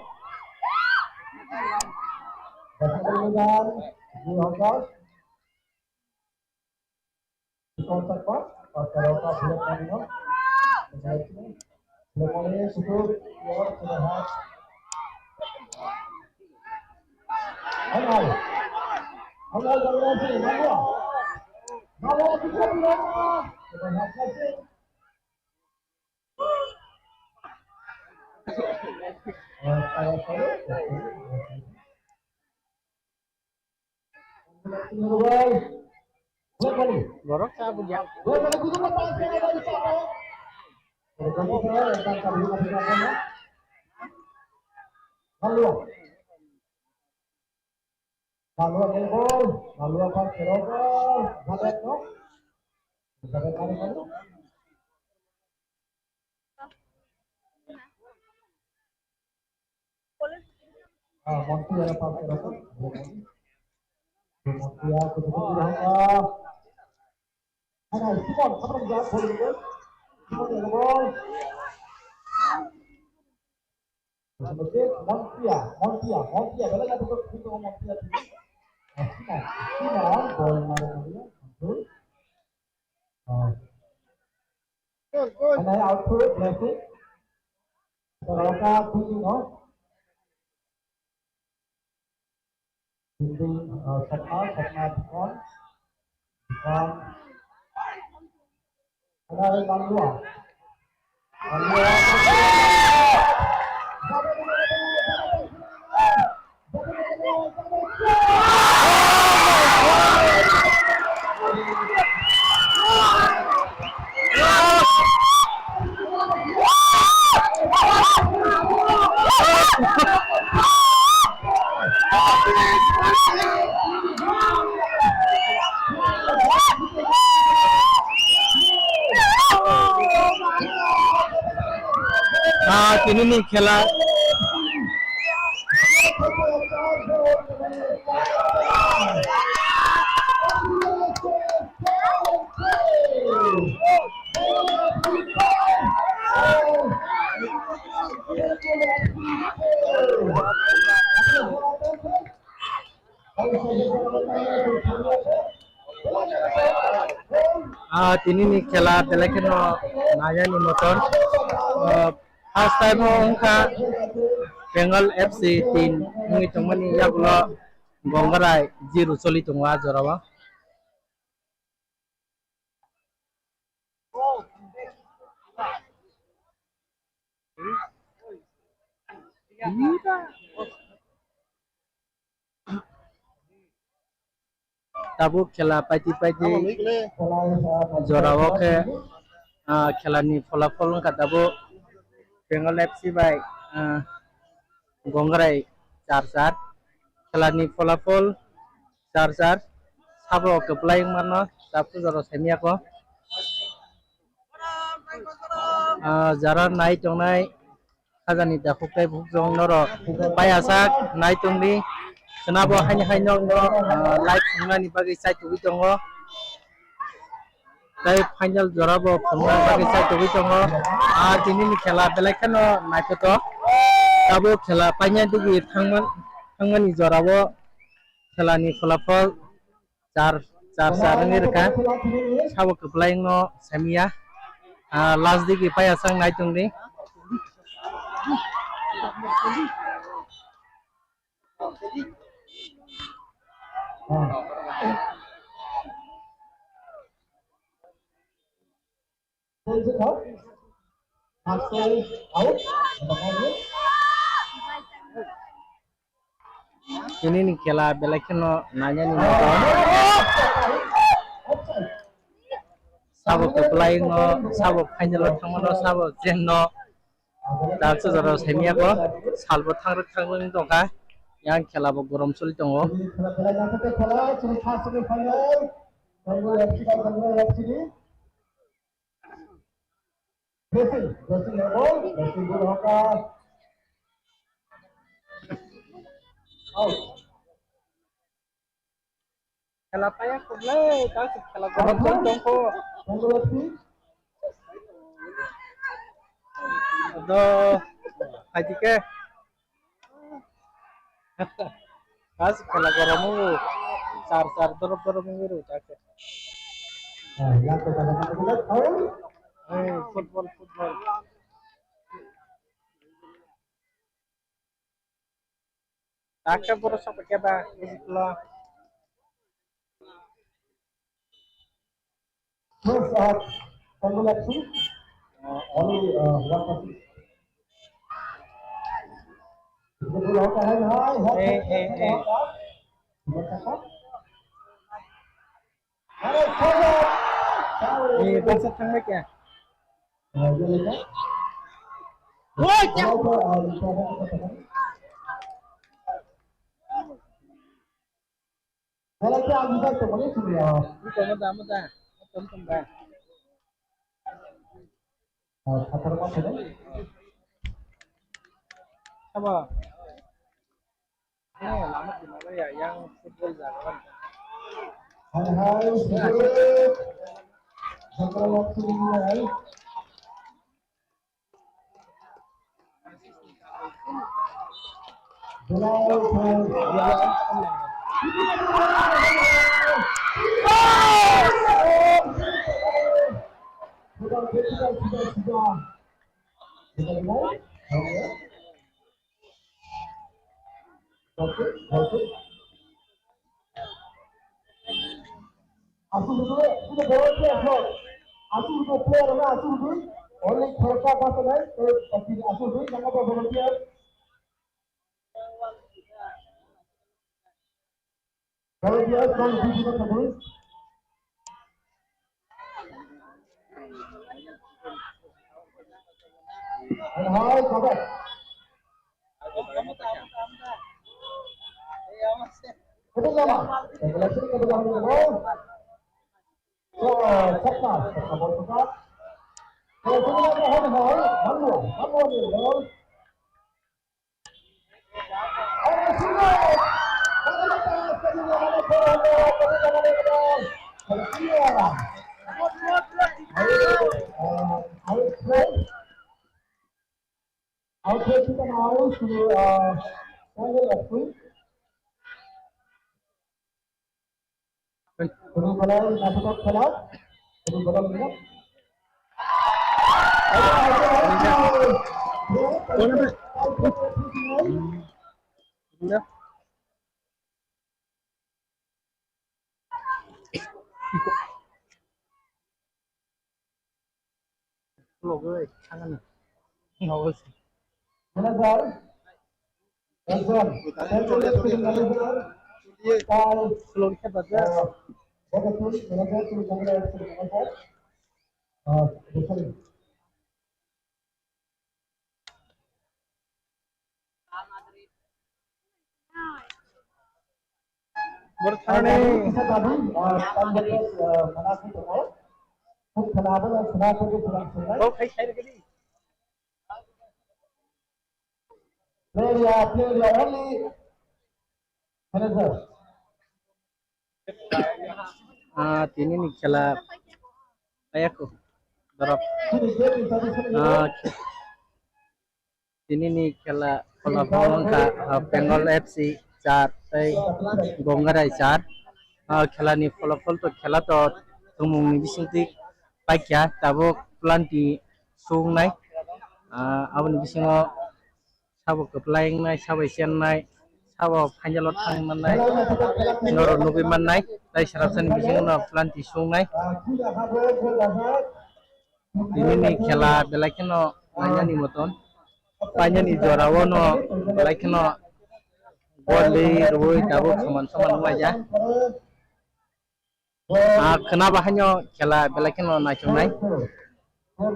Blessing dulu dan, dulu rangka. Tukang sakpa, pakai rokok, black money no. Black money, suku, luar, sudah hat. Hai, hai. Hai, hai, jangan lagi, jangan. Jangan lagi, jangan. Sudah hat lagi. Eh, kalau saya, Borok cha bujak. Ah, Montia ada pakai apa? Montia, kutu kutu, ah. Ada, Simon, apa yang jawab, boleh, boleh? Simon, ya, boleh. Montia, Montia, Montia, bela jatuh ke pintu Montia. Ah, Simon, Simon, boleh, boleh, boleh. Betul. Ah. Gol, gol. Anai output, blessing. Raka, pintu, no? Building, uh, Satma, Satma Bhikkon, Bhikkon. Ada lagi Langdua. Langdua. Ah, tini ni khela. Ah, tini ni khela belai kheno nayani motor. Ah, first time o wngkha Bengal F C team wngwi tongmani yagulo Gongrai zero choli tongo ah jorao. Tabuk khela paiti paiti jorao khe, ah, khelani pholaphol wngkha tabuk Bengal F C bai, ah, Gongrai char char. Khelani pholaphol char char. Sabo kwplai wngmano tabuk jorao saimiyako. Ah, jara nai tongnai khajani dakhuk tei bukhuk jong norok pai asak nai tongdi. Khwnabo haini hai nok no, ah, live khwnani bagwi chai tugwi tongo. Tei final jorabo khwnani bagwi chai tugwi tongo. Ah, tini ni khela belai kheno naithotok. Tabuk khela paina digi thangman-, thangmani jorao khelani pholaphol char, char, char wngwi rwkha. Sabo kwplai wngno saimanya. Ah, last digi pai aswk nai tongdi. Tini ni khela belai kheno nainani nangkha. Sabo kwplai no, sabo final o thangmano, sabo jen no. Dalsa jora saimiyako, salbo thangrwk thangrwk wng tongkha. Yang khela bo gorom choli tongo. Dressing, dressing level, dressing good hokar. Out. Khela paya kublai, ta si khela gorom tong tong ko. Thank you, Lord. Ado, hai dike. Kas khela goromu, char char dorop dorop wngwi rw jak. Football, football. Takhe borok sok keba, ujiklo. First, uh, Tanggulakshi, only, uh, one person. Hey, hey, hey. Eh, bangsa thangbai kya? Belai khe ang bai tongmani chwngya. Ui tongma da, ma da. Tom tom da. Ah, phatar ma thangwi. Sabo. Eh, lama di mana ya, yang football jaga kan. Hai, hai, football. Jaga waktu ini, hai. Aswk rwgwi, ini volunteer rok. Aswk rwgwi player rok, aswk rwgwi. Only khoroksa bachanai, tei aswk rwgwi, nangma ba volunteer. Volunteer, thank you, thank you. And hi, Babak. Ketuk lama. Selection ketuk lama. So, sakta, sakta bol sakta. So, ketuk lama, hoi, hoi, Manwa, Manwa ni bol. Outside kita mau suruh, uh, saya lihat pun. Kuno pala nasatak pala. Bor thani. Bor khai khai gadi. Player ya, player ya, only manager. Ah, tini ni khela ayako. Dorop. Ah, tini ni khela phola phola wngkha, ah, Bengal F C char tei Bongarai char. Ah, khela ni phola phol to khela to thwngmung ni bisingtwi paikha, tabuk planti sungnai. Ah, aboni bisingo sabo kwplai wngnai, sabo chennai, sabo phainjalo thang mannai, norok nugwi mannai, tai sarapsani bisingo no planti sungnai. Tini ni khela belai kheno nainani moton, painani jorao no belai kheno gol rwui tabuk soman soman wnglaijak. Ah, khwnaba haino khela belai kheno naithoknai.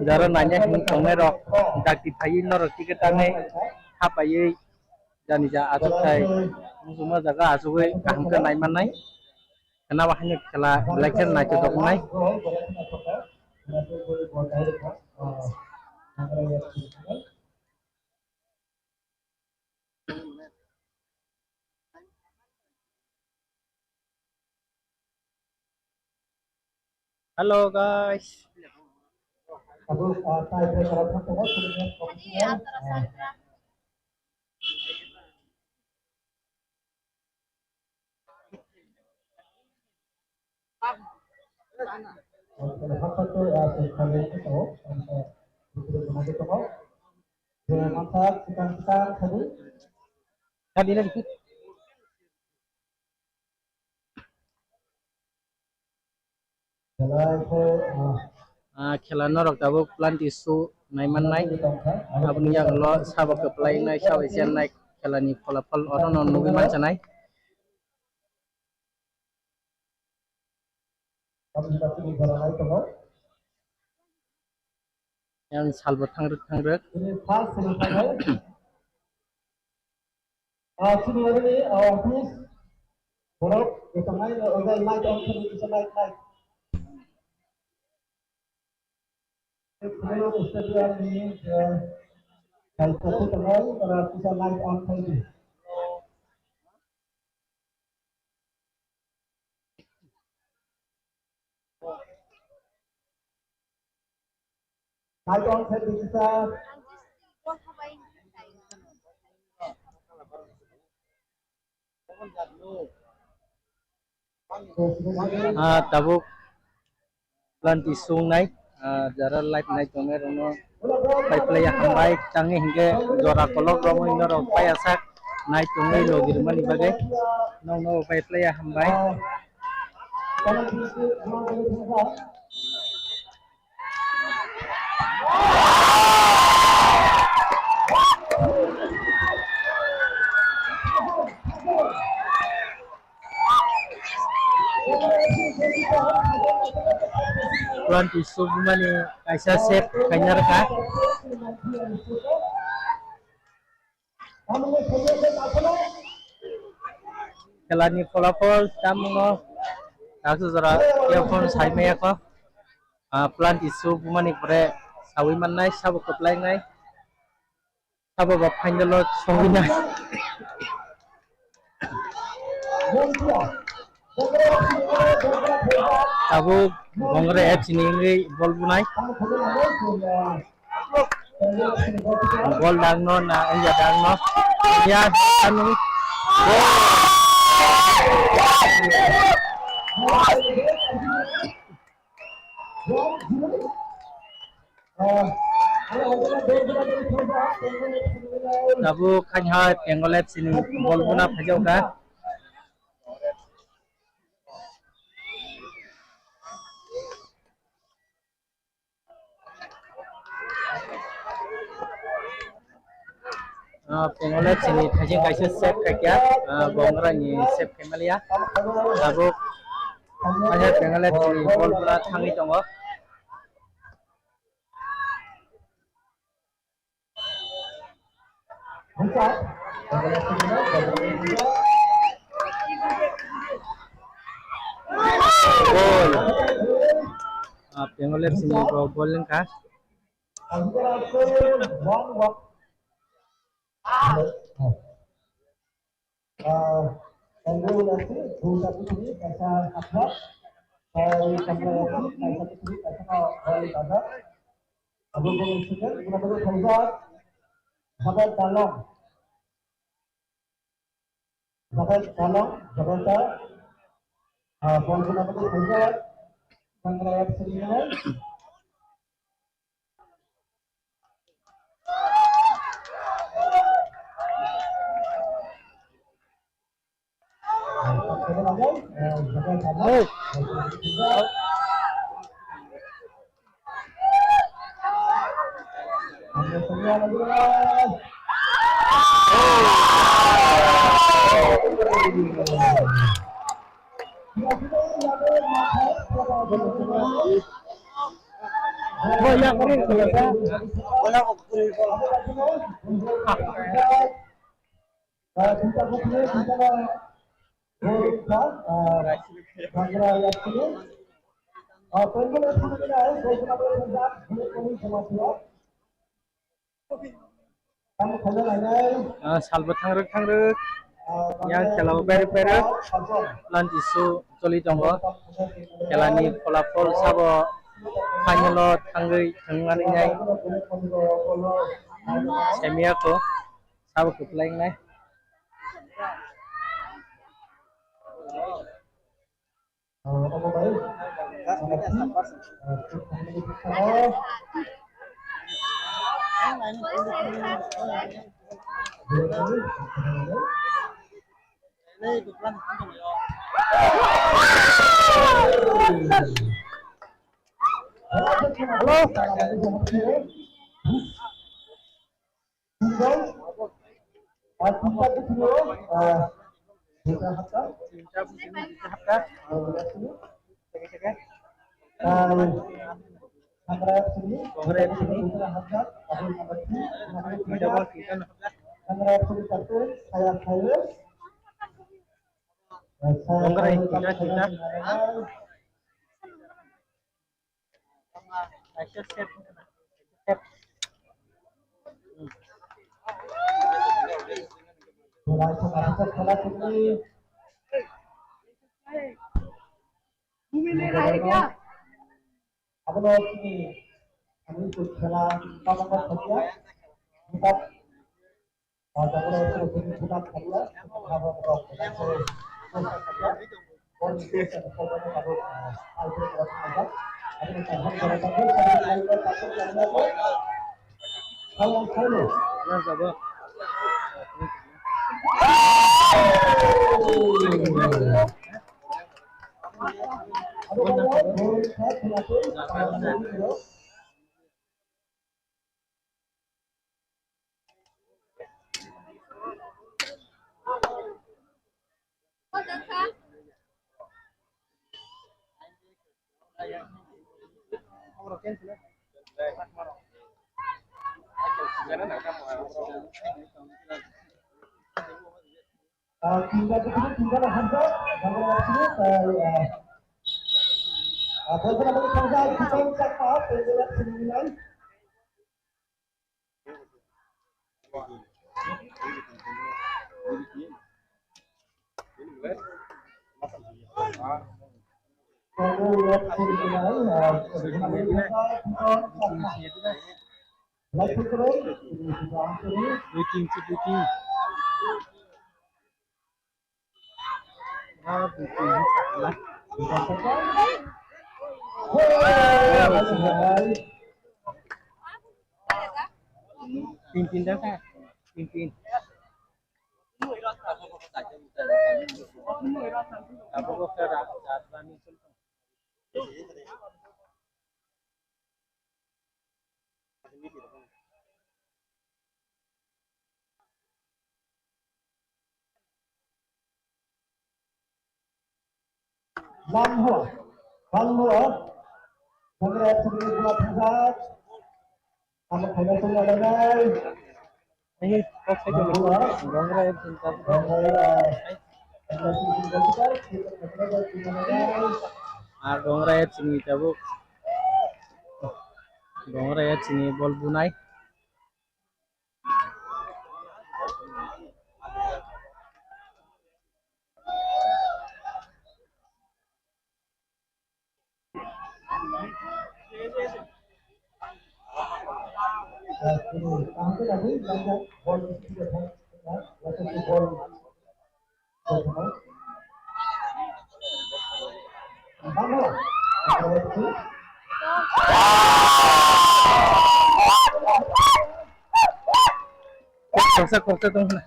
Jaro naina hwnwi tongnai rok dakti phaiwi norok ticket tangnai hapaiwi jani ja achukthai muchungma jaga achugwi kaham khe naimannai. Khwnaba haino khela belai kheno naithotok wngnai. Hello guys. Ah, khela norok tabuk planti su naimannai. Aboni yagulo sabo kwplai wngnai, sabo chennai, khela ni phola phol oro no nugwi mansa nai. Yang salbo thangrwk thangrwk. Ah, chini oro ni, ah, office borok, joto nai, o jai light on khe, kisa light, light. Stadium ni, eh, light on khe tongnai, ora kisa light on khe di. Ah, tabuk planti sungnai, ah, jara live nai tongnai rokno pai phlaiya hambai, tangwi hinkhe jora kolok romwi norok paiyasak nai tongwi logi rwmani bagwi nokno pai phlaiya hambai. Twenty submani kaisa save khaina rwkha. Khelani pholapol tamo no kaisa jora earphone sai maya kho. Ah, plant issue bumani pore sawi mannai, sabo kwplai wngnai, sabo ba final o sogwi nai. Tabuk Bongre F C ni wngwi bol bunai. Bol dangno na wngya dangno. Ya, anu. Bol. Tabuk khainha Bengal F C ni bol buna phaijak kha. Ah, Bengal F C ni thaising kaisa save khaikha, ah, Bongra ni save khaimaliya. Tabuk khainha Bengal F C ni bol buna thangwi tongo. Goal. Ah, Bengal F C ni bol wngkha. Ah, Tango Nasi, Bungsa Putri, Kaisa Hathak, Sai Kamra Yasi, Kaisa Putri, Kaisa Wali Bazar, Abu Bakar Sukar, Guna Baru Khaizak, Sabar Dalong, Sabar Dalong, Sabar Dal, ah, Bol Guna Baru Khaizak, Kamra Yasi, Ah, salbo thangrwk thangrwk. Yang khela o berwk berwk. Lanti su choli tongo. Khela ni pholafol sabo final o thangwi thangmani nai. Semiya ko sabo kwplai nai. Hello. Tinta putri, ah, tinta hapta. Tinta putri, tinta hapta. Seke, seke. Ah, Kamra F C ni, Kamra F C ni. Tinta hapta. Double tinta hapta. Kamra F C ni satu, saya, saya. Kamra tinta, tinta. Abono chini, ani khela, tabok khatia, Ah, tinta putri, tinta hamjak, hamjak putri, ah, ah, bola bola hamjak, kita ucap maaf, bola bola putri nilai. Tin tin da ka. Tin tin. Abo ko ka ra, ra, ra ni sul. Lambo, lambo, Bongra F C ni bola thangkha, amo khaina songna lanai. Ini kok saya dulu. Bongra F C ni tabuk. Bongra, eh, Ah, Bongra F C ni tabuk. Bongra F C ni bol bunai. Khoroksa khoroksa tong hwnna.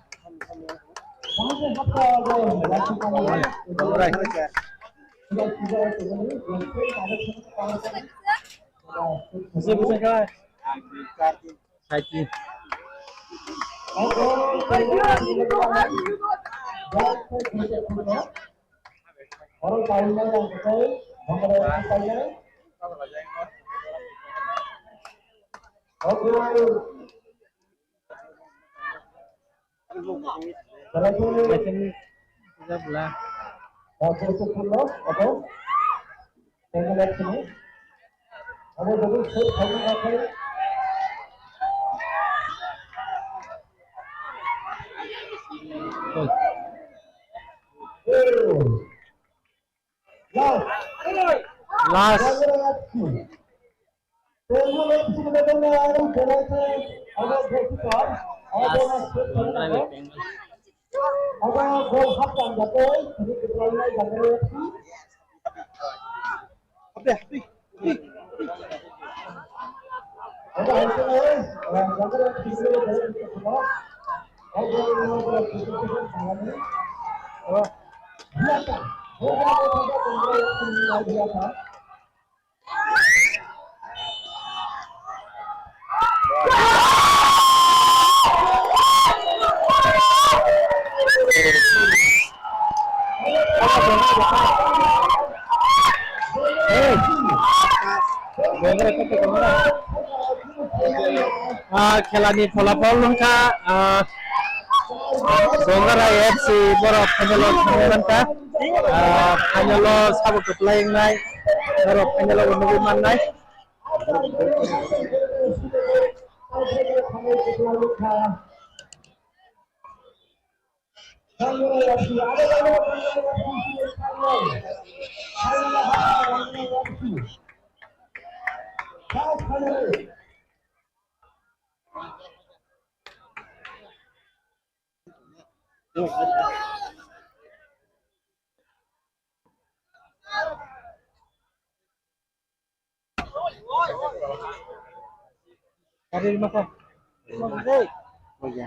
Bwsai bwsai kha. Saiki. Last. Ah, khela ni pholapol wngkha, ah, Dongara F C borok final o thangwi mankha. Ah, final o sabo kwplai wngnai, borok final o bo nugwi mannai. Gari masa. Oh ya.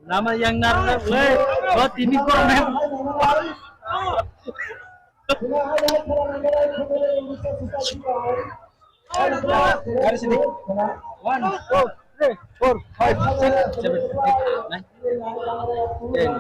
Nama yang nar le, oh, tini kau men. Dari sini. One, two, three, four, five, six, seven, eight, nine, ten.